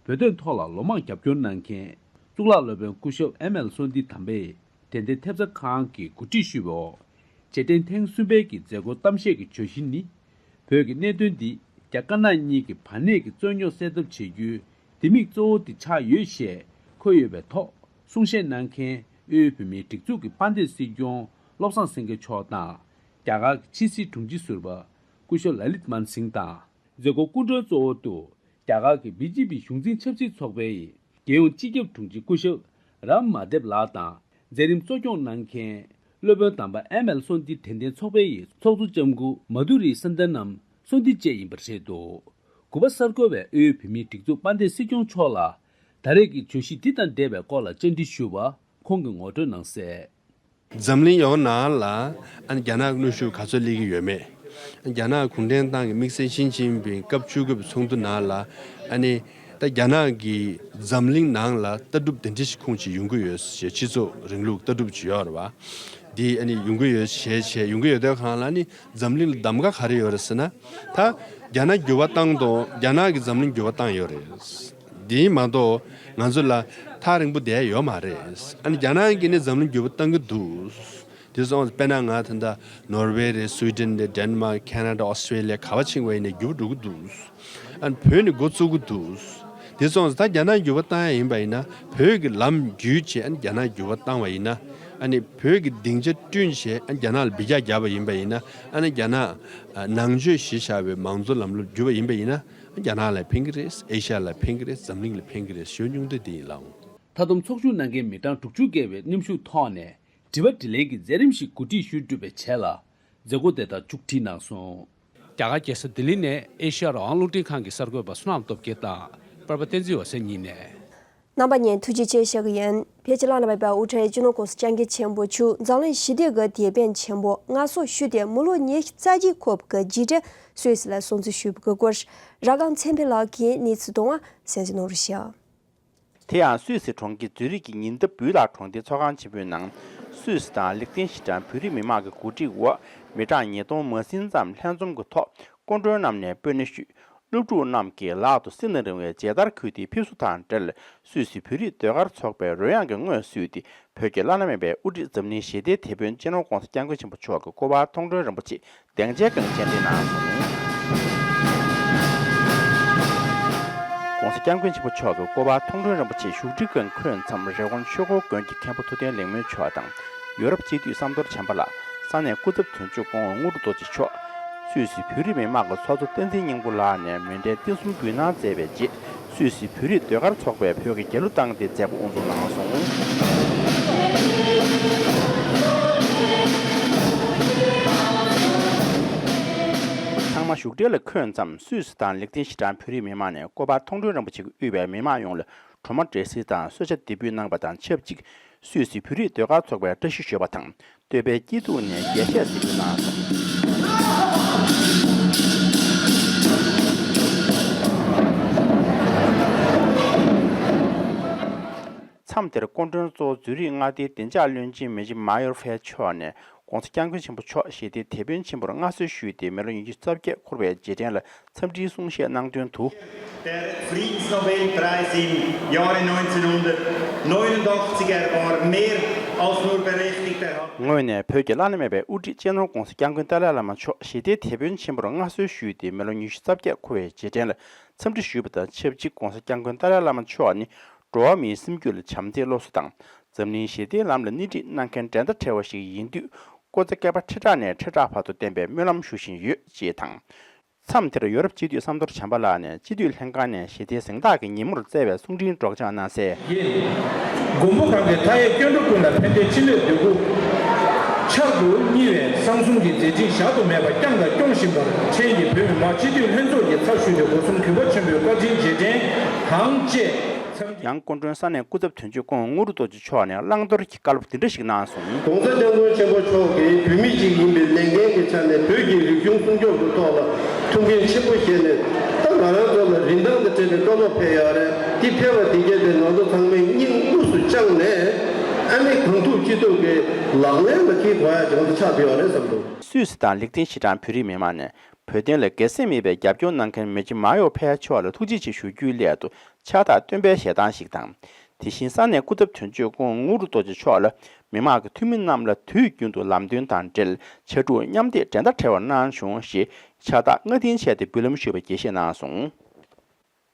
བོད་དོན་ཐོག་ལ་ལོ་མང་རྒྱབ་སྐྱོར་གནང་མཁན་གཙུག་ལག་སློབ་དཔོན་སྐུ་ཞབས་ཨེམ་ཨེལ་བསམ་གཏན་དམ་པའི་དྲན་རྟེན་ཐེབས་རྩ་ཁང་གིས་གོ་སྒྲིག་ཞུས་པའི་འོག་རྗེས་དྲན་ཐེངས་གསུམ་པའི་གི་མཛད་སྒོ་གཏམ་བཤད་ཀྱི་བརྗོད་གཞི་ནི། བོད་ཀྱི་གནད་དོན་འདི་རྒྱ་དཀར་ནག་གཉིས་ཀྱི་བར་གནས་ཀྱི་རྩོད་རྙོག་སེལ་ཐབས་བྱེད་རྒྱུའི་ལྡེ་མིག་གཙོ་བོ་དེ་ཆགས་ཡོད་ཞེས་འཁོད་ཡོད་པའི་ཐོག་གསུང་བཤད་གནང་མཁན་དབུས་བོད་མིའི་སྒྲིག་འཛུགས་ཀྱི་དཔལ་ལྡན་སྲིད་སྐྱོང་བློ་བཟང་སེང་གེ་མཆོག་དང་། རྒྱ་གར་གྱི་ཕྱི་སྲིད་དྲུང་ཆེ་ཟུར་པ་སྐུ་ཞབས་ལ་ལིད་མན་སིང་དང་། མཛད་སྒོ་སྐུ་མགྲོན་གཙོ་བོ་དུ་རྒྱ་གར་གྱི་བི་ཇེ་པི་གཞུང་འཛིན་ཆབ་སྲིད་ཚོགས་པའི་རྒྱལ་ཡོངས་སྤྱི་ཁྱབ་དྲུང་ཆེ་སྐུ་ཞབས་རམ་མ་དེབ་ལགས་དང་། མཛད་རིམ་གཙོ་སྐྱོང་གནང་མཁན་སློབ་དཔོན་དམ་པ་ཨེམ་ཨེལ་བསམ་གཏན་དྲན་རྟེན་ཚོགས་པའི་ཚོགས་གཙོ་ལྕམ་སྐུ་མ་དྷུ་རི་སན་དན་ནམ་བསམ་གཏན་བཅས་ཡིན་པ་རེད་འདུག་གུས་པ་གསར་འགོད་པས་དབུས་བོད་མིའི་སྒྲིག་འཛུགས་དཔལ་ལྡན་སྲིད་སྐྱོང་མཆོག་ལ་ད་རེས་ཀྱི་བརྗོད་གཞི་འདི་དང་འབྲེལ་བའི་སྐོར་ལ་བཅར་འདྲི་ཞུས་པར་ཁོང་གིས་ངོ་སྤྲོད་གནང་གསལ། འཛམ་གླིང་ཡོངས་ནང་ལ་ཨ་ནི་རྒྱ་ནག་གི་གནོན་ཤུགས་ག་ཚོད་སླེབས་ཀྱི་ཡོད་མེད། རྒྱ་ནག་གུང་ཁྲན་ཏང་གི་དམིགས་བསལ་ཞི་ཅིན་ཕིང་སྐབས་བཅུ་དགུ་པའི་ཚོགས་འདུ་ནང་ལ་ཨ་ནི་ད་རྒྱ་ནག་གི་འཛམ་གླིང་ནང་ལ་ལྟ་གྲུབ་དེ་འདྲ་ཞིག་ཁུངས་ཅིག་ཡོང་གི་ཡོད་ཞེས་སྤྱི་ཚོགས་རིང་ལུགས་ལྟ་གྲུབ་ཅིག་ཡོད་རེད་བ། འདི་ཨ་ནི་ཡོང་གི་ཡོད་ཞེས་བྱས་ཡོང་གི་ཡོད་དུས་སྒང་ལ་ཨ་ནི་འཛམ་གླིང་ལ་གདམ་ག་ག་རེ་ཡོད་རེད་ཟེར་ན། ད་རྒྱ་ནག་འགྱུར་བ་བཏང་དང་རྒྱ་ནག་གིས་འཛམ་གླིང་འགྱུར་བ་བཏང་ཡོད་རེད། དེ་མ་གཏོགས་ང་ཚོ་ལ་ཐག་རིང་པོ་བསྡད་ཡོད་མ་རེད། ཨ་ནི་རྒྱ་ནག་གིས་ནི་འཛམ་གླིང་འགྱུར་བ་བཏང་གི་འདུག་དེ་སོང་ཙང་དཔེར་ན་ང་ད་ལྟ་ནོར་ཝེ་རེད། སུའི་ཌེན་རེད། ཌེན་མཱག་ཁེ་ན་ཌ། ཨོ་སི་ཊྲེ་ལི་ཡ། ག་པར་ཕྱིན་པ་ཡིན་ནའི་འགྱུར་བ་འགྲོ་གི་འདུག་ཨ་ནི་བོད་ནི་འགོ་བཙུགས་ཀྱི་འདུག་དེ་སོང་ཙང་ད་རྒྱ་ནག་འགྱུར་བ་བཏང་ཡ་ཡིན་པ་ཡིན་ན་བོད་ཀྱི་ལམ་བརྒྱུད་བྱས་ཨ་ནི་རྒྱ་ནག་འགྱུར་བ་བཏང་བ་ཡིན་ན། ཨ་ནི་བོད་ཀྱི་སྡིངས་ཆ་བསྐྲུན་བྱས་ཨ་ནི་རྒྱ་ནག་ལ་འབུད་རྒྱག་བརྒྱབ་པ་ཡིན་པ་ཡིན་ན། ཨ་ནི་རྒྱ་ནག་ནང་ཆོས་གཞི་བཞག་པའི་མང་གཙོ་ལམ་ལུགས་བརྒྱུད་པ་ཡིན་པ་ཡིན་ན། རྒྱ་ནག་ལ་ཕན་གྱི་རེད། ཨེ་ཤ་ཡ་ལ་ཕན་གྱི་རེད། འཛམ་གླིང་ལ་ཕན་གྱི་རེད་ཞུ་སྙིང་འདོད་དེ་ཡིན་ལགས། ད་དུང་ཚོགས་ཞུགས་གནང་མཁན་མི་གྲངས་དྲུག་ཅུ་བརྒལ་བའི་མཉམ་ཞུགས་ཐོག་ནས་དྲི་བ་དྲིས་ལན་གྱི་མཛད་རིམ་ཞིག་གོ་སྒྲིག་ཞུས་གྲུབ་པའི་རྗེས་ལ་མཛད་སྒོ་དེ་དག་མཇུག་སྒྲིལ་གནང་སོང་། རྒྱ་གར་རྒྱལ་ས་ལྡི་ལི་ནས་ཨེ་ཤ་ཡ་རང་དབང་རླུང་འཕྲིན་ཁང་གི་གསར་འགོད་པ་བསོད་ནམས་སྟོབས་རྒྱལ་དང་པར་པ་བསྟན་འཛིན་འོད་ཟེར་གཉིས་ནས། རྣམ་པ་ལྷན་རྒྱས་ཐུགས་རྗེ་ཆེ་ཞུ་གི་ཡིན། བོད་ཀྱི་བླ་ན་མེད་པའི་དབུ་ཁྲིད་སྤྱི་ནོར་༸གོང་ས་༸སྐྱབས་མགོན་ཆེན་པོ་མཆོག་འཛམ་གླིང་ཞི་བདེ་གི་དེད་དཔོན་ཆེན་པོ་མངའ་གསོལ་ཞུས་ཏེ་མི་ལོ་ཉི་ཤུ་རྩ་གཅིག་འཁོར་བའི་རྗེས་དྲན་སུད་སི་ལ་སྲུང་བརྩི་ཞུས་པའི་སྐོར། ར་སྒང་ཚེ་འཕེལ་ལགས་ཀྱིས་གནས་ཚུལ་བཏང་བ་གསན་གཟིགས་གནང་རོགས་ཞུ། དེ་ཡང་སུད་སི་གྲོང་ཁྱེར་ཛུ་རིག་གི་ཉི་ཟླ་སྦུག་ལ་གྲོང་སྡེའི་ཚོགས་ཁང་ཆེན་པོའི་ནང་སུད་སི་དང་ལིག་ཏེན་ཤི་ཏན་བོད་རིགས་མི་མང་གི་གོ་སྒྲིག་འོག་མི་གྲངས་ཉིས་སྟོང་མ་ཟིན་ཙམ་ལྷན་འཛོམས་ཀྱི་ཐོག་སྐུ་མགྲོན་རྣམས་ནས་སྤོས་སྣེ་ཞུས། སློབ་ཕྲུག་རྣམས་ཀྱི་ལག་ཏུ་སྲིད་ན་རིང་བའི་མཇལ་དར་ཁུར་ཏེ་ཕེབས་བསུ་དང་འབྲེལ། སུད་སི་བོད་རིགས་ཟློས་གར་ཚོགས་པའི་རོལ་དབྱངས་ཀྱི་ངོས་བསུས་ཏེ། བོད་ཀྱི་བླ་ན་མེད་པའི་དབུ་ཁྲིད་འཛམ་གླིང་ཞི་བདེའི་དེད་དཔོན་སྤྱི་ནོར་༧གོང་ས་༧སྐྱབས་མགོན་ཆེན་པོ་མཆོག་གི་སྐུ་པར་མཐོང་གྲོལ་རིན་པོ་ཆེ་སྡིངས་ཆའི་སྒང་སྤྱན་འདྲེན་གནང་སོང་། ༧གོང་ས་༧སྐྱབས་མགོན་ཆེན་པོ་མཆོག་གི་སྐུ་པར་མཐོང་གྲོལ་རིན་པོ་ཆེ་བཞུགས་ཁྲིའི་སྒང་འཁོད་མཚམས། རི་ཀོན་ཆོས་འཁོར་དགོན་གྱི་མཁན་པོ་ཐུབ་བསྟན་ལེགས་སྨོན་མཆོག་དང་། ཡོ་རོབ་སྤྱི་འཐུས་བསམ་གཏོར་བྱམས་པ་ལགས། ས་གནས་སྐུ་ཚབ་དོན་གཅོད་སྐུ་ངོ་དངོས་གྲུབ་རྡོ་རྗེ་མཆོག། སུད་སི་བོད་རིགས་མི་མང་གི་ཚོགས་གཙོ་བསྟན་འཛིན་སྙིང་པོ་ལགས་ནས་མཎྜལ་རྟེན་གསུམ་འབུལ་གནང་མཛད་པའི་རྗེས། སུད་སི་བོད་རིགས་ཟློས་གར་ཚོགས་པས་བོད་ཀྱི་རྒྱལ་གླུ་བཏང་སྟེ་མཛད་སྒོ་དབུ་འཛུགས་གནང་སོང་། ཚང་མ་བཞུགས་གྲལ་ལ་འཁོད་མཚམས། སུད་སི་དང་ལིག་ཏེན་ཤི་ཏན་བོད་རིགས་མི་མང་ནས་སྐུ་པར་མཐོང་གྲོལ་རིན་པོ་ཆེ་གིས་དབུས་པའི་མི་མང་ཡོངས་ལ་གྲོ་མ་འབྲས་སིལ་དང་གསོལ་ཇ་འདེགས་འབུལ་གནང་བ་དང་ཆབས་ཅིག་སུད་སི་བོད་རིགས་ཟློས་གར་ཚོགས་པའི་བཀྲ་ཤིས་ཞུས་པ་དང་། བསྟོད་པའི་སྐྱིད་སྡུག་ནས་རྒྱས་བཤད་གཟིགས་འབུལ་གནང་སོང་། མཚམས་དེར་སྐུ་མགྲོན་གཙོ་བོ་ཛུ་རིག་མངའ་སྡེའི་བདེ་འཇགས་བློན་ཆེན་མེ་ཇི་མ་ཡོར་ཧྥེ་མཆོག་ནས་༧གོང་ས་༧སྐྱབས་མགོན་ཆེན་པོ་མཆོག་ཞི་བདེའི་དེད་དཔོན་ཆེན་པོར་མངའ་གསོལ་ཞུས་ཏེ་མི་ལོ་ཉི་ཤུ་རྩ་བརྒྱད་འཁོར་བའི་རྗེས་དྲན་ལ་འཚམས་འདྲིའི་གསུང་བཤད་གནང་དོན་དུ། Der Friedensnobelpreis im Jahre neunzehnhundertneunundachtzig, er war mehr als nur berechtigt, er hat ངོས་ནས་བོད་ཀྱི་བླ་ན་མེད་པའི་དབུ་ཁྲིད་སྤྱི་ནོར་༧གོང་ས་༧སྐྱབས་མགོན་ཏཱ་ལའི་བླ་མ་མཆོག་ཞི་བདེའི་དེད་དཔོན་ཆེན་པོར་མངའ་གསོལ་ཞུས་ཏེ་མི་ལོ་ཉི་ཤུ་རྩ་བརྒྱད་འཁོར་བའི་རྗེས་དྲན་ལ་འཚམས་འདྲི་ཞུས་པ་དང་ཆབས་ཅིག་༧གོང་ས་༧སྐྱབས་མགོན་ཏཱ་ལའི་བླ་མ་མཆོག་ནི་འགྲོ་བ་མིའི་སེམས་རྒྱུད་ལ་བྱམས་བརྩེའི་སློབ་གསོ་དང་འཛམ་གླིང་ཞི་བདེའི་ལམ་ལ་སྣེ་ཁྲིད་གནང་མཁན་འགྲན་ཟླ་བྲལ་བ་ཞིག་ཡིན་དུས་སྐུ་ཚེ་བསྐལ་པ་ཁྲི་ཕྲག་ནས་ཁྲི་ཕྲག་བར་དུ་བརྟན་པའི་སྨོན་ལམ་ཞུ་བཞིན་ཡོད་ཅེས་དང་། མཚམས་དེར་ཡོ་རོབ་སྤྱི་འཐུས་བསམ་གཏོར་བྱམས་པ་ལགས་ནས་སྤྱི་འཐུས་ལྷན་ཁང་ནས་ཞི་བདེའི་གཟེངས་རྟགས་ཀྱི་ཉིན་མོར་བསྩལ་བའི་གསུང་འཕྲིན་སྒྲོག་སྦྱང་གནང་སའི་ཡིན། མགོན་པོ་གང་གིས་མཐའ་ཡས་སྐྱེ་འགྲོ་ཀུན་ལ་ཕན་བདེའི་ཕྱི་སྣོད་འདོད་དགུ། ཆར་དུ་བསྙིལ་བའི་གསང་གསུམ་གྱི་མཛད་འཕྲིན་བཞག་ཏུ་མེད་པ་བསྐྱངས་དང་སྐྱོང་བཞིན་པར་ཕྲན་གྱིས་བོད་མི་མང་སྤྱི་འཐུས་ལྷན་ཚོགས་ཀྱི་ཚབ་ཞུས་ཏེ་སྒོ་གསུམ་གུས་པ་ཆེན་པོས་བཀའ་དྲིན་རྗེས་དྲན་དང་བཅས་འཚམས་འདྲི། ཡང་སྐུ་མགྲོན་ས་གནས་སྐུ་ཚབ་དོན་གཅོད་སྐུ་ངོ་དངོས་གྲུབ་རྡོ་རྗེ་མཆོག་ནས་བླང་དོར་གྱི་བཀའ་སློབ་འདི་འདྲ་ཞིག་གནང་སོང་། ༸གོང་ས་༸སྐྱབས་མགོན་ཆེན་པོ་མཆོག་གིས་བོད་མི་ཞིག་ཡིན་པའི་ལས་འགན་གྱི་ཆ་ནས་བོད་ཀྱི་རིག་གཞུང་སྲུང་སྐྱོབ་ཀྱི་ཐོག་ལ་ཐུགས་འགན་ཆེན་པོ་བཞེས་ནས། ད་ང་རང་ཚོ་ལ་རིན་ཐང་དང་བྲལ་བའི་བཀའ་སློབ་ཕེབས་ཡོད་རེད། འདི་ཕེབས་པ་འདི་གས་དེ་ང་ཚོ་ཚང་མས་སྙིང་དབུས་སུ་བཅངས་ནས། ཨ་ནི་གང་ཐུབ་ཅི་ཐུབ་ཀྱིས་ལག་ལེན་ལ་འཁྱེར་དགོས་ཡ་ཅིག་ང་ཚོ་ཆགས་བསྡད་ཡོད་རེད་བསམ་འདུག་སུད་སི་དང་ལིག་ཏེན་ཤི་ཏན་བོད་རིགས་མི་མང་ནས་བོད་དོན་ལ་སྒེར་སེམས་མེད་པའི་རྒྱབ་སྐྱོར་གནང་མཁན་མེ་ཇི་མ་ཡོ་ཕེ་མཆོག་ལ་ཐུགས་རྗེ་ཆེ་ཞུ་རྒྱུའི་སླད་དུ། ཕྱག་རྟགས་སྟོན་པའི་ཞལ་ཐང་ཞིག་དང་། དེ་བཞིན་ས་གནས་སྐུ་ཚབ་དོན་གཅོད་སྐུ་ངོ་དངོས་གྲུབ་རྡོ་རྗེ་མཆོག་ལ་མི་མང་གི་འཐུས་མི་རྣམས་ལ་དུས་རྒྱུན་དུ་ལམ་སྟོན་དང་འབྲེལ་ཕྱར་གྲུ་མཉམ་འདེགས་འགྲན་ཟླ་བྲལ་བ་གནང་བྱུང་ཞེས་ཕྱག་རྟགས་བསྔགས་བརྟན་བྱས་ཏེ་འབུལ་ལམ་ཞུས་པ་རྒྱས་བཤད་གནང་སོང་།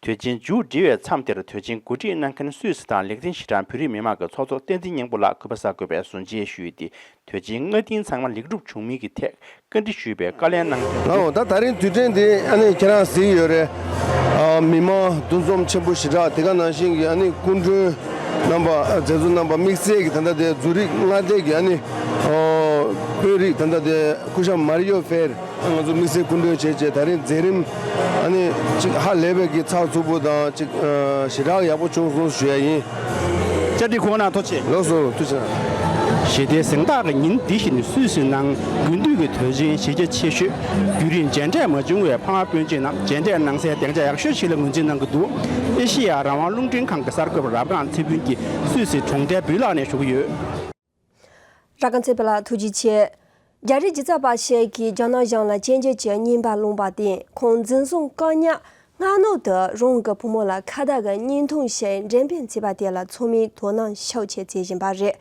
དུས་ཆེན་མཇུག་སྒྲིལ་བའི་མཚམས་དེར་དུས་ཆེན་གོ་སྒྲིག་གནང་མཁན་སུད་སི་དང་ལིག་ཏེན་ཤི་ཏན་བོད་རིགས་མི་མང་གི་ཚོགས་གཙོ་བསྟན་འཛིན་སྙིང་པོ་ལགས་གུས་པ་བསགས་དགོས་པའི་གསུང་བཤད་ཞུས་ཏེ། དུས་ཆེན་གནང་མཁན་ཚང་མ་ལེགས་གྲུབ་བྱུང་མིན་གྱི་ཐད་བཀའ་འདྲི་ཞུས་པའི་བཀའ་ལན་གནང་དོན། ལའོ། ད་ད་རིང་དུས་དྲན་འདི་ཨ་ནི་ཁྱེད་རང་གཟིགས་ཡོད་རེད། ཨ། མི་མང་འདུ་འཛོམས་ཆེན་པོ་ཞེ་དྲག་དེ་ག་ནང་བཞིན་གྱི་ཨ་ནི་སྐུ་མགྲོན་རྣམ་པ། ཨ། མཛད་གཙོ་རྣམ་པ་དམིགས་བསལ་གྱི་ད་ལྟ་དེ་ཛུ་རིག་མངའ་སྡེ་གི་ཨ་ནི། ཨོ། དཔོན་རིགས་ད་ལྟ་དེ་སྐུ་ཞབས་མར་ཡོ་ཕེར་ང་ཚོ་དམིགས་བསལ་སྐུ་མགྲོན་བྱས་རྗེས་ད་རིང་མཛད་རིམ་ཨ་ནི་ཅིག་ཧ་ལས་པའི་གི་ཚགས་ཚུད་པོ་དང་ཅིག་ཨ། ཞེ་དྲག་ཡག་པོ་བྱུང་སོང་ཞུ་ཡ་ཡིན། བཅར་འདྲི་གོ་གནང་ཐུགས་རྗེ་ཆེ། ལགས་སོ། ཐུགས་རྗེ་ཆེ། ཞི་བདེའི་གཟེངས་རྟགས་ཀྱི་ཉིན་འདི་བཞིན་སུད་སི་ནང་དགུན་དུས་ཀྱི་དུས་ཆེན་གཞི་རྒྱ་ཆེ་ཤོས་རྒྱུན་རིང་མཇལ་འཕྲད་མ་བྱུང་བའི་ཕ་མ་སྤུན་མཆེད་རྣམས་མཇལ་འཕྲད་གནང་སའི་སྡིངས་ཆ་ཡག་ཤོས་ཤིག་ལ་ངོས་འཛིན་གནང་གི་འདུག་ཨེ་ཤེ་ཡ་རང་དབང་རླུང་འཕྲིན་ཁང་གི་གསར་འགོད་པ་རབ་སྒང་ཚེ་ཕུན་གྱིས་སུད་སི་གྲོང་རྡལ་སྦིར་ལག་ནས་ཞུ་གི་ཡོད། རབ་སྒང་ཚེ་ཕུན་ལགས་ཐུགས་རྗེ་ཆེ། རྒྱ་རིགས་ཇི་ཙ་པ་ཞིག་གིས་རྒྱ་ནག་གཞུང་ལ་གཅེས་འཛིན་གྱི་རྔན་པ་བླངས་པ་དེས་ཁོང་འཛིན་བཟུང་བཀག་ཉར་སྔ་ནོར་དུ་རང་གི་བུ་མོ་ལ་ཁ་བརྡ་གི་བརྙན་ཐུང་ཞིག་འགྲེམས་སྤེལ་བྱས་པ་དེ་ལ་ཚང་མས་དོ་སྣང་ཤུགས་ཆེ་བྱེད་བཞིན་པ་རེད།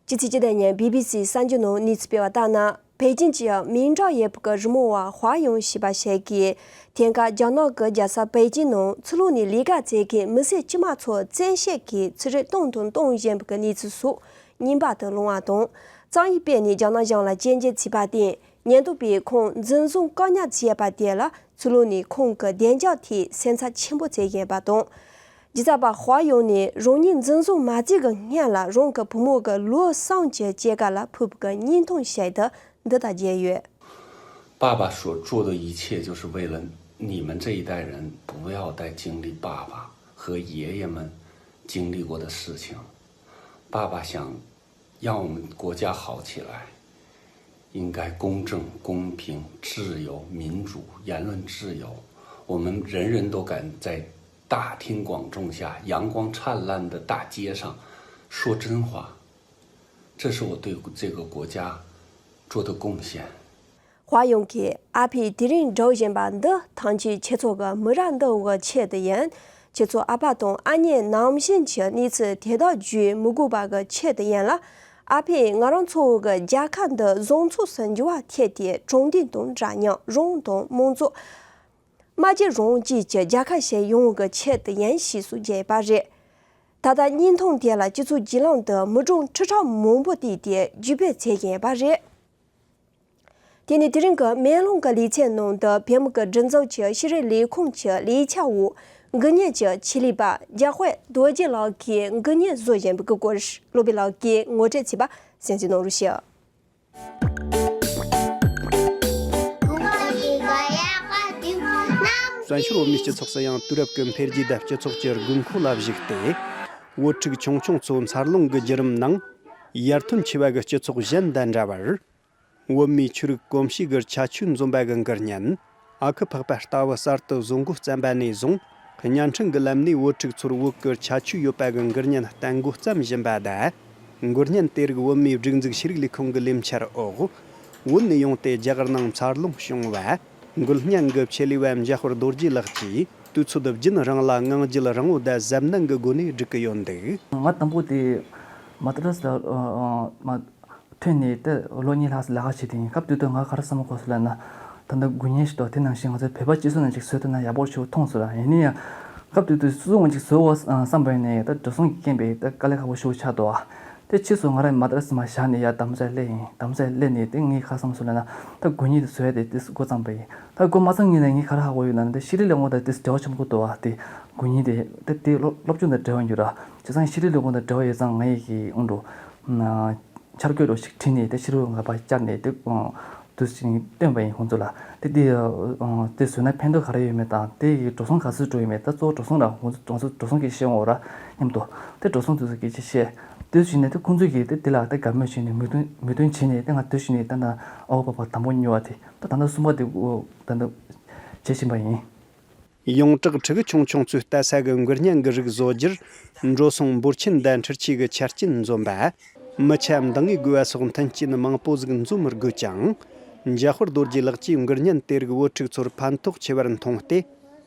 ཕྱི་ཚེས་བཅུ་དང་གཉིས་བི་བི་སི་གསར་འགྱུར་ནང་གནས་ཚུལ་སྤེལ་བ་ལྟར་ན། པེ་ཅིན་གྱི་མིང་གྲགས་ཡོད་པའི་རི་མོ་བ་ཧྭ་ཡུང་ཞེས་པ་ཞིག་གིས་དེང་སྐབས་རྒྱ་ནག་གི་རྒྱལ་ས་པེ་ཅིན་ནང་ཕྱི་ལོགས་ནས་ལས་ཀ་བྱེད་མཁན་མི་སེར་དཀྱུས་མ་ཚོར་བཙན་ཤེད་ཀྱིས་ཚོང་ར་བཏང་དང་གཏོང་བཞིན་པའི་གནས་ཚུལ་སོགས་རྔན་པ་དུ་བླངས་པ་དང་། གཙང་ཡིག་སྤེལ་ནས་རྒྱ་ནག་གཞུང་ལ་གཅེས་འཛིན་བྱས་པ་དེས་ཉེན་རྟོག་པས་ཁོང་འཛིན་བཟུང་བཀག་ཉར་བྱས་པ་དེ་ལ་ཕྱི་ལོགས་ནས་ཁོང་གི་བདེ་འཇགས་ཐད་སེམས་འཚབ་ཆེན་པོ་བྱེད་བཞིན་པ་དང་། ཇི་ཙ་པ་ཧྭ་ཡུང་ནས་རང་ཉིད་འཛིན་བཟུང་མ་བྱས་ཀྱི་སྔོན་ལ་རང་གི་བུ་མོ་གི་ལོ་གསུམ་གྱི་སྐྱེས་སྐར་ལ་ཕུལ་བའི་བརྙན་ཐུང་ཞིག་ཏུ་འདི་ལྟར་བརྗོད་ཡོད། 爸爸所做的一切，就是为了你们这一代人不要再经历爸爸和爷爷们经历过的事情。爸爸想让我们国家好起来，应该公正、公平、自由、民主、言论自由。我们人人都敢在大庭广众下、阳光灿烂的大街上说真话，这是我对这个国家做的贡献。བ་ཡོངས་ཀྱིས་ཨ་ཕས་དེ་རིང་སྒྲུབ་བཞིན་པ་འདི་ཐམས་ཅད་ཁྱེད་ཚོ་གི་མི་རབས་འདི་བོའི་ཆེད་དུ་ཡིན། ཁྱེད་ཚོ་ཨ་ཕ་དང་ཨ་མྱེས་ནང་བཞིན་གྱི་གནས་ཚུལ་དེ་དག་བརྗོད་མི་དགོས་པ་གི་ཆེད་དུ་ཡིན་ལ། ཨ་ཕས་ང་རང་ཚོ་བོའི་རྒྱལ་ཁབ་འདི་བཟང་ཕྱོགས་སུ་འགྱུར་བ་ཐད་དེ་དྲང་བདེན་དང་འདྲ་མཉམ་རང་དང་དམངས་གཙོ། མ་བརྗེད་རང་བཅས་ཀྱི་རྒྱལ་ཁ་ཞིག་ཡོང་གི་ཆེད་དུ་ཡིན་ཞེས་སུ་བརྗོད་པ་རེད། ད་ལྟ་བརྙན་ཐུང་དེ་ལ་སྤྱི་ཚོགས་བརྒྱུད་ལམ་དུ་མི་གྲངས་ཁྲི་ཕྲག་མང་པོ་བལྟས་ཏེ་བརྒྱུད་སྤེལ་བྱེད་བཞིན་པ་རེད། དེ་ནས་དེ་རིང་གི་མེ་ལོང་གི་ལེ་ཚན་ནང་དུ་བོད་མི་གི་སྒྲིག་འཛུགས་ཀྱི་ཤེས་རིག་ལས་ཁུངས་ཀྱི་ལས་བྱེད་འོག་འགུལ་མཁན་གྱི་ཆེད་ལས་པ་རྒྱ་དཔལ་རྡོ་རྗེ་ལགས་ཀྱིས་འགུལ་མཁན་བཟོ་བཞིན་པའི་སྐོར་སློབ་དཔོན་ལགས་ཀྱིས་ངོ་སྤྲོད་བྱས་པ་གསན་གཟིགས་གནང་རོགས་ཞུ། བཙན་བྱོལ་བོད་མིའི་སྤྱི་ཚོགས་སུ་ཡང་དུས་རབས་ཀྱི་འཕེལ་རྒྱས་དང་སྤྱི་ཚོགས་ཀྱི་དགོས་མཁོ་ལ་གཞིགས་ཏེ། བུ་ཕྲུག་ཆུང་ཆུང་ཚོ་འཚར་ལོངས་ཀྱི་བརྒྱུད་རིམ་ནང་ཡར་ཐོན་ཆེ་བ་གི་སྤྱི་ཚོགས་གཞན་དང་འདྲ་བར། བོད་མིའི་ཆོས་རིག་གོམས་གཤིས་ཀྱི་ཁྱད་ཆོས་འཛོམས་པ་གི་འགུལ་མཁན་ཨ་ཁུ་འཕགས་པ་ལྟ་བུ་གསར་དུ་བཟོ་འགོ་བརྩམས་པ་ནས་བཟུང་བརྙན་འཕྲིན་གྱི་ལམ་ནས་བུ་ཕྲུག་ཚོར་བོད་ཀྱི་ཁྱད་ཆོས་ཡོད་པ་གི་འགུལ་མཁན་བསྟན་འགོ་བརྩམས་བཞིན་པ་དང་། འགུལ་མཁན་དེ་རིགས་བོད་མིའི་སྒྲིག་འཛུགས་ཤེས་རིག་ལས་ཁུངས་ཀྱི་ལས་འཆར་འོག་བོད་ནས་ཡོང་སྟེ་རྒྱ་གར་ནང་འཚར་ལོངས་བྱུང་བ། འགུལ་མཁན་གྱི་ཆེད་ལས་པ་འཇམ་དཔལ་རྡོ་རྗེ་ལགས་ཀྱིས་དུས་ཚོད་བདུན་རིང་ལ་ངང་རྒྱུད་རིང་བོ་དང་གཟབ་ནན་གྱི་སྒོ་ནས་སྒྲིག་གི་ཡོད་འདུག་ང་དང་པོ་དེ་མ་ཏྲ་སི་ལ་ཨ་ཨ་མ་ཐོན་ནས་དེ་ལོ་གཉིས་ལྷག་ཙམ་ལས་ཀ་བྱས་དེ་ཡིན། སྐབས་དེ་དུས་ང་ག་རེ་བསམ་གོ་སོང་ལབ་ན། ད་ལྟ་དགུན་ཉིན་ཞིག་འདུག་དེ་ནང་བཞིན་ང་ཚོའི་བོད་པ་སྤྱི་ཚོགས་ནང་ཅིག་བཟོས་ཐུབ་ན་ཡག་པོ་ཞིག་མཐོང་སོང་ལ། ཡིན་ན་ཡང་སྐབས་དེ་དུས་སུ་ང་ཅིག་བཟོ་འོ་བསམ་པ་ཡིན་ནའི་ད་འགྲོ་སོང་གི་རྐྱེན་པས་ད་དཀའ་ལས་ཁག་པོ་ཞིག་ཆགས་འདུག་དེ་ཕྱིས་སུ་ང་རང་མ་ཏྲ་སི་མ་བཞག་ནས་ཡར་དྷ་རམ་ས་ལ་སླེབས་ཡིན། དྷ་རམ་ས་ལ་སླེབས་ནས་དེ་ངས་ག་རེ་བསམ་སོང་ལབ་ན། ད་དགུན་ཉིན་དེ་བཟོ་ཡ་དེ་དེ་འགོ་བརྩམས་པ་ཡིན། ད་འགོ་མ་བརྩམས་སྔོན་ནས་ངས་ག་རེ་ཧ་གོ་ཡོད་ལབ་ན། དེ་ཤེས་རིག་ལས་ཁུངས་དང་དེ་འབྲེལ་བ་ཆེན་པོ་འདུག་བ། དེ་དགུན་ཉིན་དེ་དེ་དེ་སློབ་སློབ་སྦྱོང་དང་འབྲེལ་བ་ཡོད་ར། བྱས་ཙང་ཤེས་རིག་ལས་ཁུངས་དང་འབྲེལ་བ་ཡོད་ཙང་ངས་ཀྱི་ཨང་འགྲོ། འཆར་འགོད་རོ་ཞིག་བྲིས་ནས་དེ་ཕྱི་རུ་ང་ཕར་བཅར་ནས་དེ་དུས་ཕྱིན་བཏོན་པ་ཡིན་ཁོང་ཚོ་ལ། དེ་དེ་དེ་བཟོས་ན་ཕན་ཐོགས་ག་རེ་ཡོད་མེད་དང་དེ་ཡི་འགྲོ་སོང་ག་ཚོད་འགྲོ་ཡོད་མེད་ད་གཙོ་བོ་འགྲོ་སོང་ར་ཁོང་ཚོ་ང་ཚོ་འགྲོ་སོང་གི་བཤད་འོང་ར་མཉམ་དུ་དེ་འགྲོ་སོང་དེ་ཚོ་སྐད་ཆ་བཤད། དེ་བཞིན་ནས་དེ་ཁོང་ཚོས་ཀྱིས་དེ་དེ་ལ་དེ་དགའ་མོས་བྱས་ནས་མོས་མཐུན་མོས་མཐུན་བྱས་ནས་དེ་ང་དེ་བཞིན་ནས་ད་ལྟ་ཨ་ཁུ་འཕགས་པ་དང་པོ་ཉོ་བ་དེ་ད་ད་ལྟ་གསུམ་པ་དེ་ད་ལྟ་བྱེད་བཞིན་པ་ཡིན། ཡོངས་གྲགས་ཕྲུ་གུ་ཆུང་ཆུང་ཚོས་ལྟ་ས་གི་འགུལ་སྙན་གི་རིགས་བཟོ་རྒྱུར་འགྲོ་སོང་འབོར་ཆེན་དང་འཕྲུལ་ཆས་ཀྱི་ཆ་རྐྱེན་འཛོམས་པ། མི་ཆ་འདང་ངེས་དགོས་པ་སོགས་མཐུན་རྐྱེན་མང་པོ་ཟིག་འཛོམས་དགོས་ཀྱང་། འཇམ་དཔལ་རྡོ་རྗེ་ལགས་ཀྱིས་འགུལ་སྙན་དེ་རིགས་བུ་ཕྲུག་ཚོར་ཕན་ཐོགས་ཆེ་བར་མཐོང་སྟེ།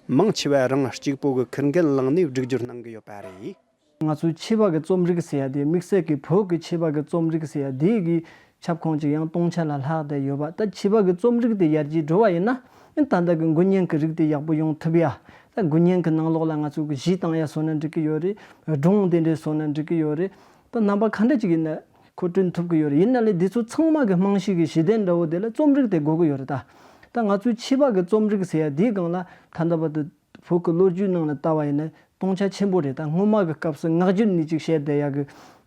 མང་ཆེ་བ་རང་གཅིག་པོ་གི་ཁུར་འགན་བླངས་ནས་སྒྲིག་སྦྱོར་གནང་གི་ཡོད་པ་རེད། ང་ཚོའི་ཆོས་པ་གི་རྩོམ་རིག་ཟེར་ཡ་དེ་དམིགས་བསལ་གྱི་བོད་ཀྱི་ཆོས་པ་གི་རྩོམ་རིག་ཟེར་ཡ་དེ་གི་ཁྱབ་ཁོངས་ཅིག་ཡང་སྟོང་ཆ་ལ་ལྷག་བསྡད་ཡོད་པ། ད་ཆོས་པ་གི་རྩོམ་རིག་དེ་ཡར་རྒྱས་འགྲོ་བ་ཡིན་ན་ཨ་ནི་ད་ལྟ་གི་འགུལ་སྙན་གི་རིགས་དེ་ཡག་པོ་ཡོང་ཐུབ་ཡ། ད་འགུལ་སྙན་གི་ནང་ལོགས་ལ་ང་ཚོ་གི་གཞས་བཏང་ཡ་བཟོ་ན་འགྲིག་གི་ཡོད་རེད། སྒྲུང་དེ་འདྲས་བཟོ་ན་འགྲིག་གི་ཡོད་རེད། ད་རྣམ་པ་ག་འདྲ་ཅིག་ཡིན་ན་མཁོ་སྤྲོད་ཐུབ་གི་ཡོད་རེད། ཡིན་ན་ལས་འདི་ཚོ་ཚང་མ་གི་རྨང་གཞི་གི་གཞི་རྟེན་འདྲ་བོ་དེ་ལ་རྩོམ་རིག་དེ་དགོས་གི་ཡོད་རེད། ད་ད་ང་ཚོའི་ཆོས་པ་གི་རྩོམ་རིག་ཟེར་ཡ་དེའི་སྒང་ལ་ད་ལྟ་བར་དུ་བོད་ཀྱི་ལོ་རྒྱུས་ནང་ལ་ལྟ་བ་ཡིན་ན་སྟོང་ཆ་ཆེན་པོ་རེད། ད་སྔོན་མ་གི་སྐབས་སུ་ངག་རྒྱུན་ནས་ཅིག་བཤད་བསྡད་ཡག་གི་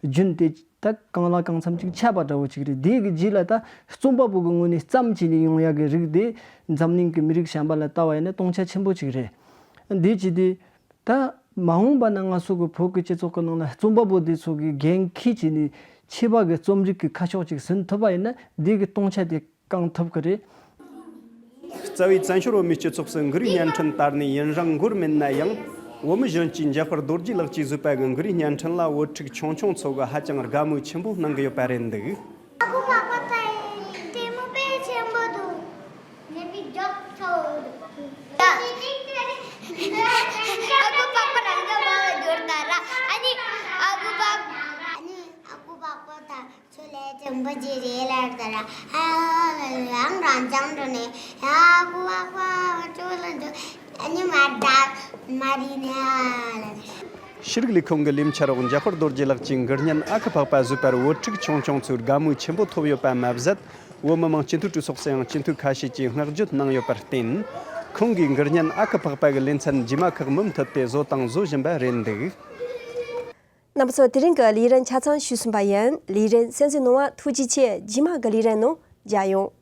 རྒྱུན་དེ་ད་གང་ལ་གང་འཚམ་ཅིག་ཆད་པ་འདྲ་བོ་ཅིག་རེད། དེ་གི་རྗེས་ལ་ད་རྩོམ་པ་པོ་གི་ངོས་ནས་བརྩམས་བྱས་ནས་ཡོང་ཡག་གི་རིགས་དེ་འཛམ་གླིང་གི་མི་རིགས་གཞན་པ་ལ་ལྟ་བ་ཡིན་ན་སྟོང་ཆ་ཆེན་པོ་ཅིག་རེད། དེ་བྱས་ཏེ་ད་མ་འོངས་པ་ན་ང་ཚོ་གི་བོད་ཀྱི་སྤྱི་ཚོགས་ཀྱི་ནང་ལ་རྩོམ་པ་པོ་དེ་ཚོ་གི་འགན་འཁྱེར་བྱས་ནས་ཆོས་པ་གི་རྩོམ་རིག་གི་ཁ་ཕྱོགས་ཅིག་ཟིན་ཐུབ་པ་ཡིན་ན་དེ་གི་སྟོང་ཆ་དེ། བསྐང་ཐུབ་ཀྱི་རེད། རྩ་བའི་བཙན་བྱོལ་བོད་མིའི་སྤྱི་ཚོགས་སུ་འགུལ་རིས་བརྙན་འཕྲིན་དར་ནས་ཡུན་རིང་འགོར་མེད་ན་ཡང་། བོད་མི་གཞོན་སྐྱེས་འཇམ་དཔལ་རྡོ་རྗེ་ལགས་ཀྱིས་བཟོས་པ་གི་འགུལ་རིས་བརྙན་འཕྲིན་ལ་བོད་ཕྲུག་ཆུང་ཆུང་ཚོ་གིས་ཧ་ཅང་དགའ་མོས་ཆེན་པོ་གནང་གི་ཡོད་པ་རེད་འདུག་ཨ་ཁུ་འཕགས་པ་ད་ལྟད་མོ་དཔེ་ཆེན་པོ་འདུག་ནས་པི་རྒྱག་ཚོ་འདུག་ཨ་ཁུ་འཕགས་པ་རང་གི་མ་ལ་འབྱོར་ད་ར། ཨ་ནི་ཨ་ཁུ་འཕགས་ཨ་ནི་ཨ་ཁུ་འཕགས་པ་ད། ཁྱོད་ལས་ཅན་པོ་ཅི་རེད་ལབ་ད་ར། ཨ་རང་རང་ཅང་འགྲོ་ནས་ཡ་ཁུ་བ་ཁུ་བ་ཁྱོད་ལ་འགྲོ་ཨ་ནི་མ་ད་མ་རི་ནས་ཨ་ལ། ཤེས་རིག་ལས་ཁུངས་ཀྱི་ལས་འཆར་འོག་འཇམ་དཔལ་རྡོ་རྗེ་ལགས་ཀྱིས་འགུལ་སྙན་ཨ་ཁུ་འཕགས་པ་བཟོས་པར་བོད་ཕྲུག་ཆུང་ཆུང་ཚོས་དགའ་མོས་ཆེན་པོ་ཐོབ་ཡོད་པ་མ་ཟད། བོད་མི་མང་སྤྱི་འཐུས་གྲོས་ཚོགས་སུ་ཡང་སྤྱི་འཐུས་ཁ་ཤས་ཀྱིས་བསྔགས་བརྗོད་གནང་ཡོད་པར་བརྟེན། ཁོང་གིས་འགུལ་སྙན་ཨ་ཁུ་འཕགས་པ་གི་ལེ་ཚན་རྗེས་མ་ཁག་མུ་མཐུད་དེ་བཟོ་དང་བཟོ་བཞིན་པ་རེད་འདུག་རྣམ་པ་ཚོ། དེ་རིང་གི་ལས་རིམ་ཆ་ཚང་ཞུས་ཟིན་པ་ཡིན། ལས་རིམ་གསན་གཟིགས་གནང་བ་ཐུགས་རྗེ་ཆེ། རྗེས་མ་གི་ལས་རིམ་ནང་མཇལ་ཡོང་།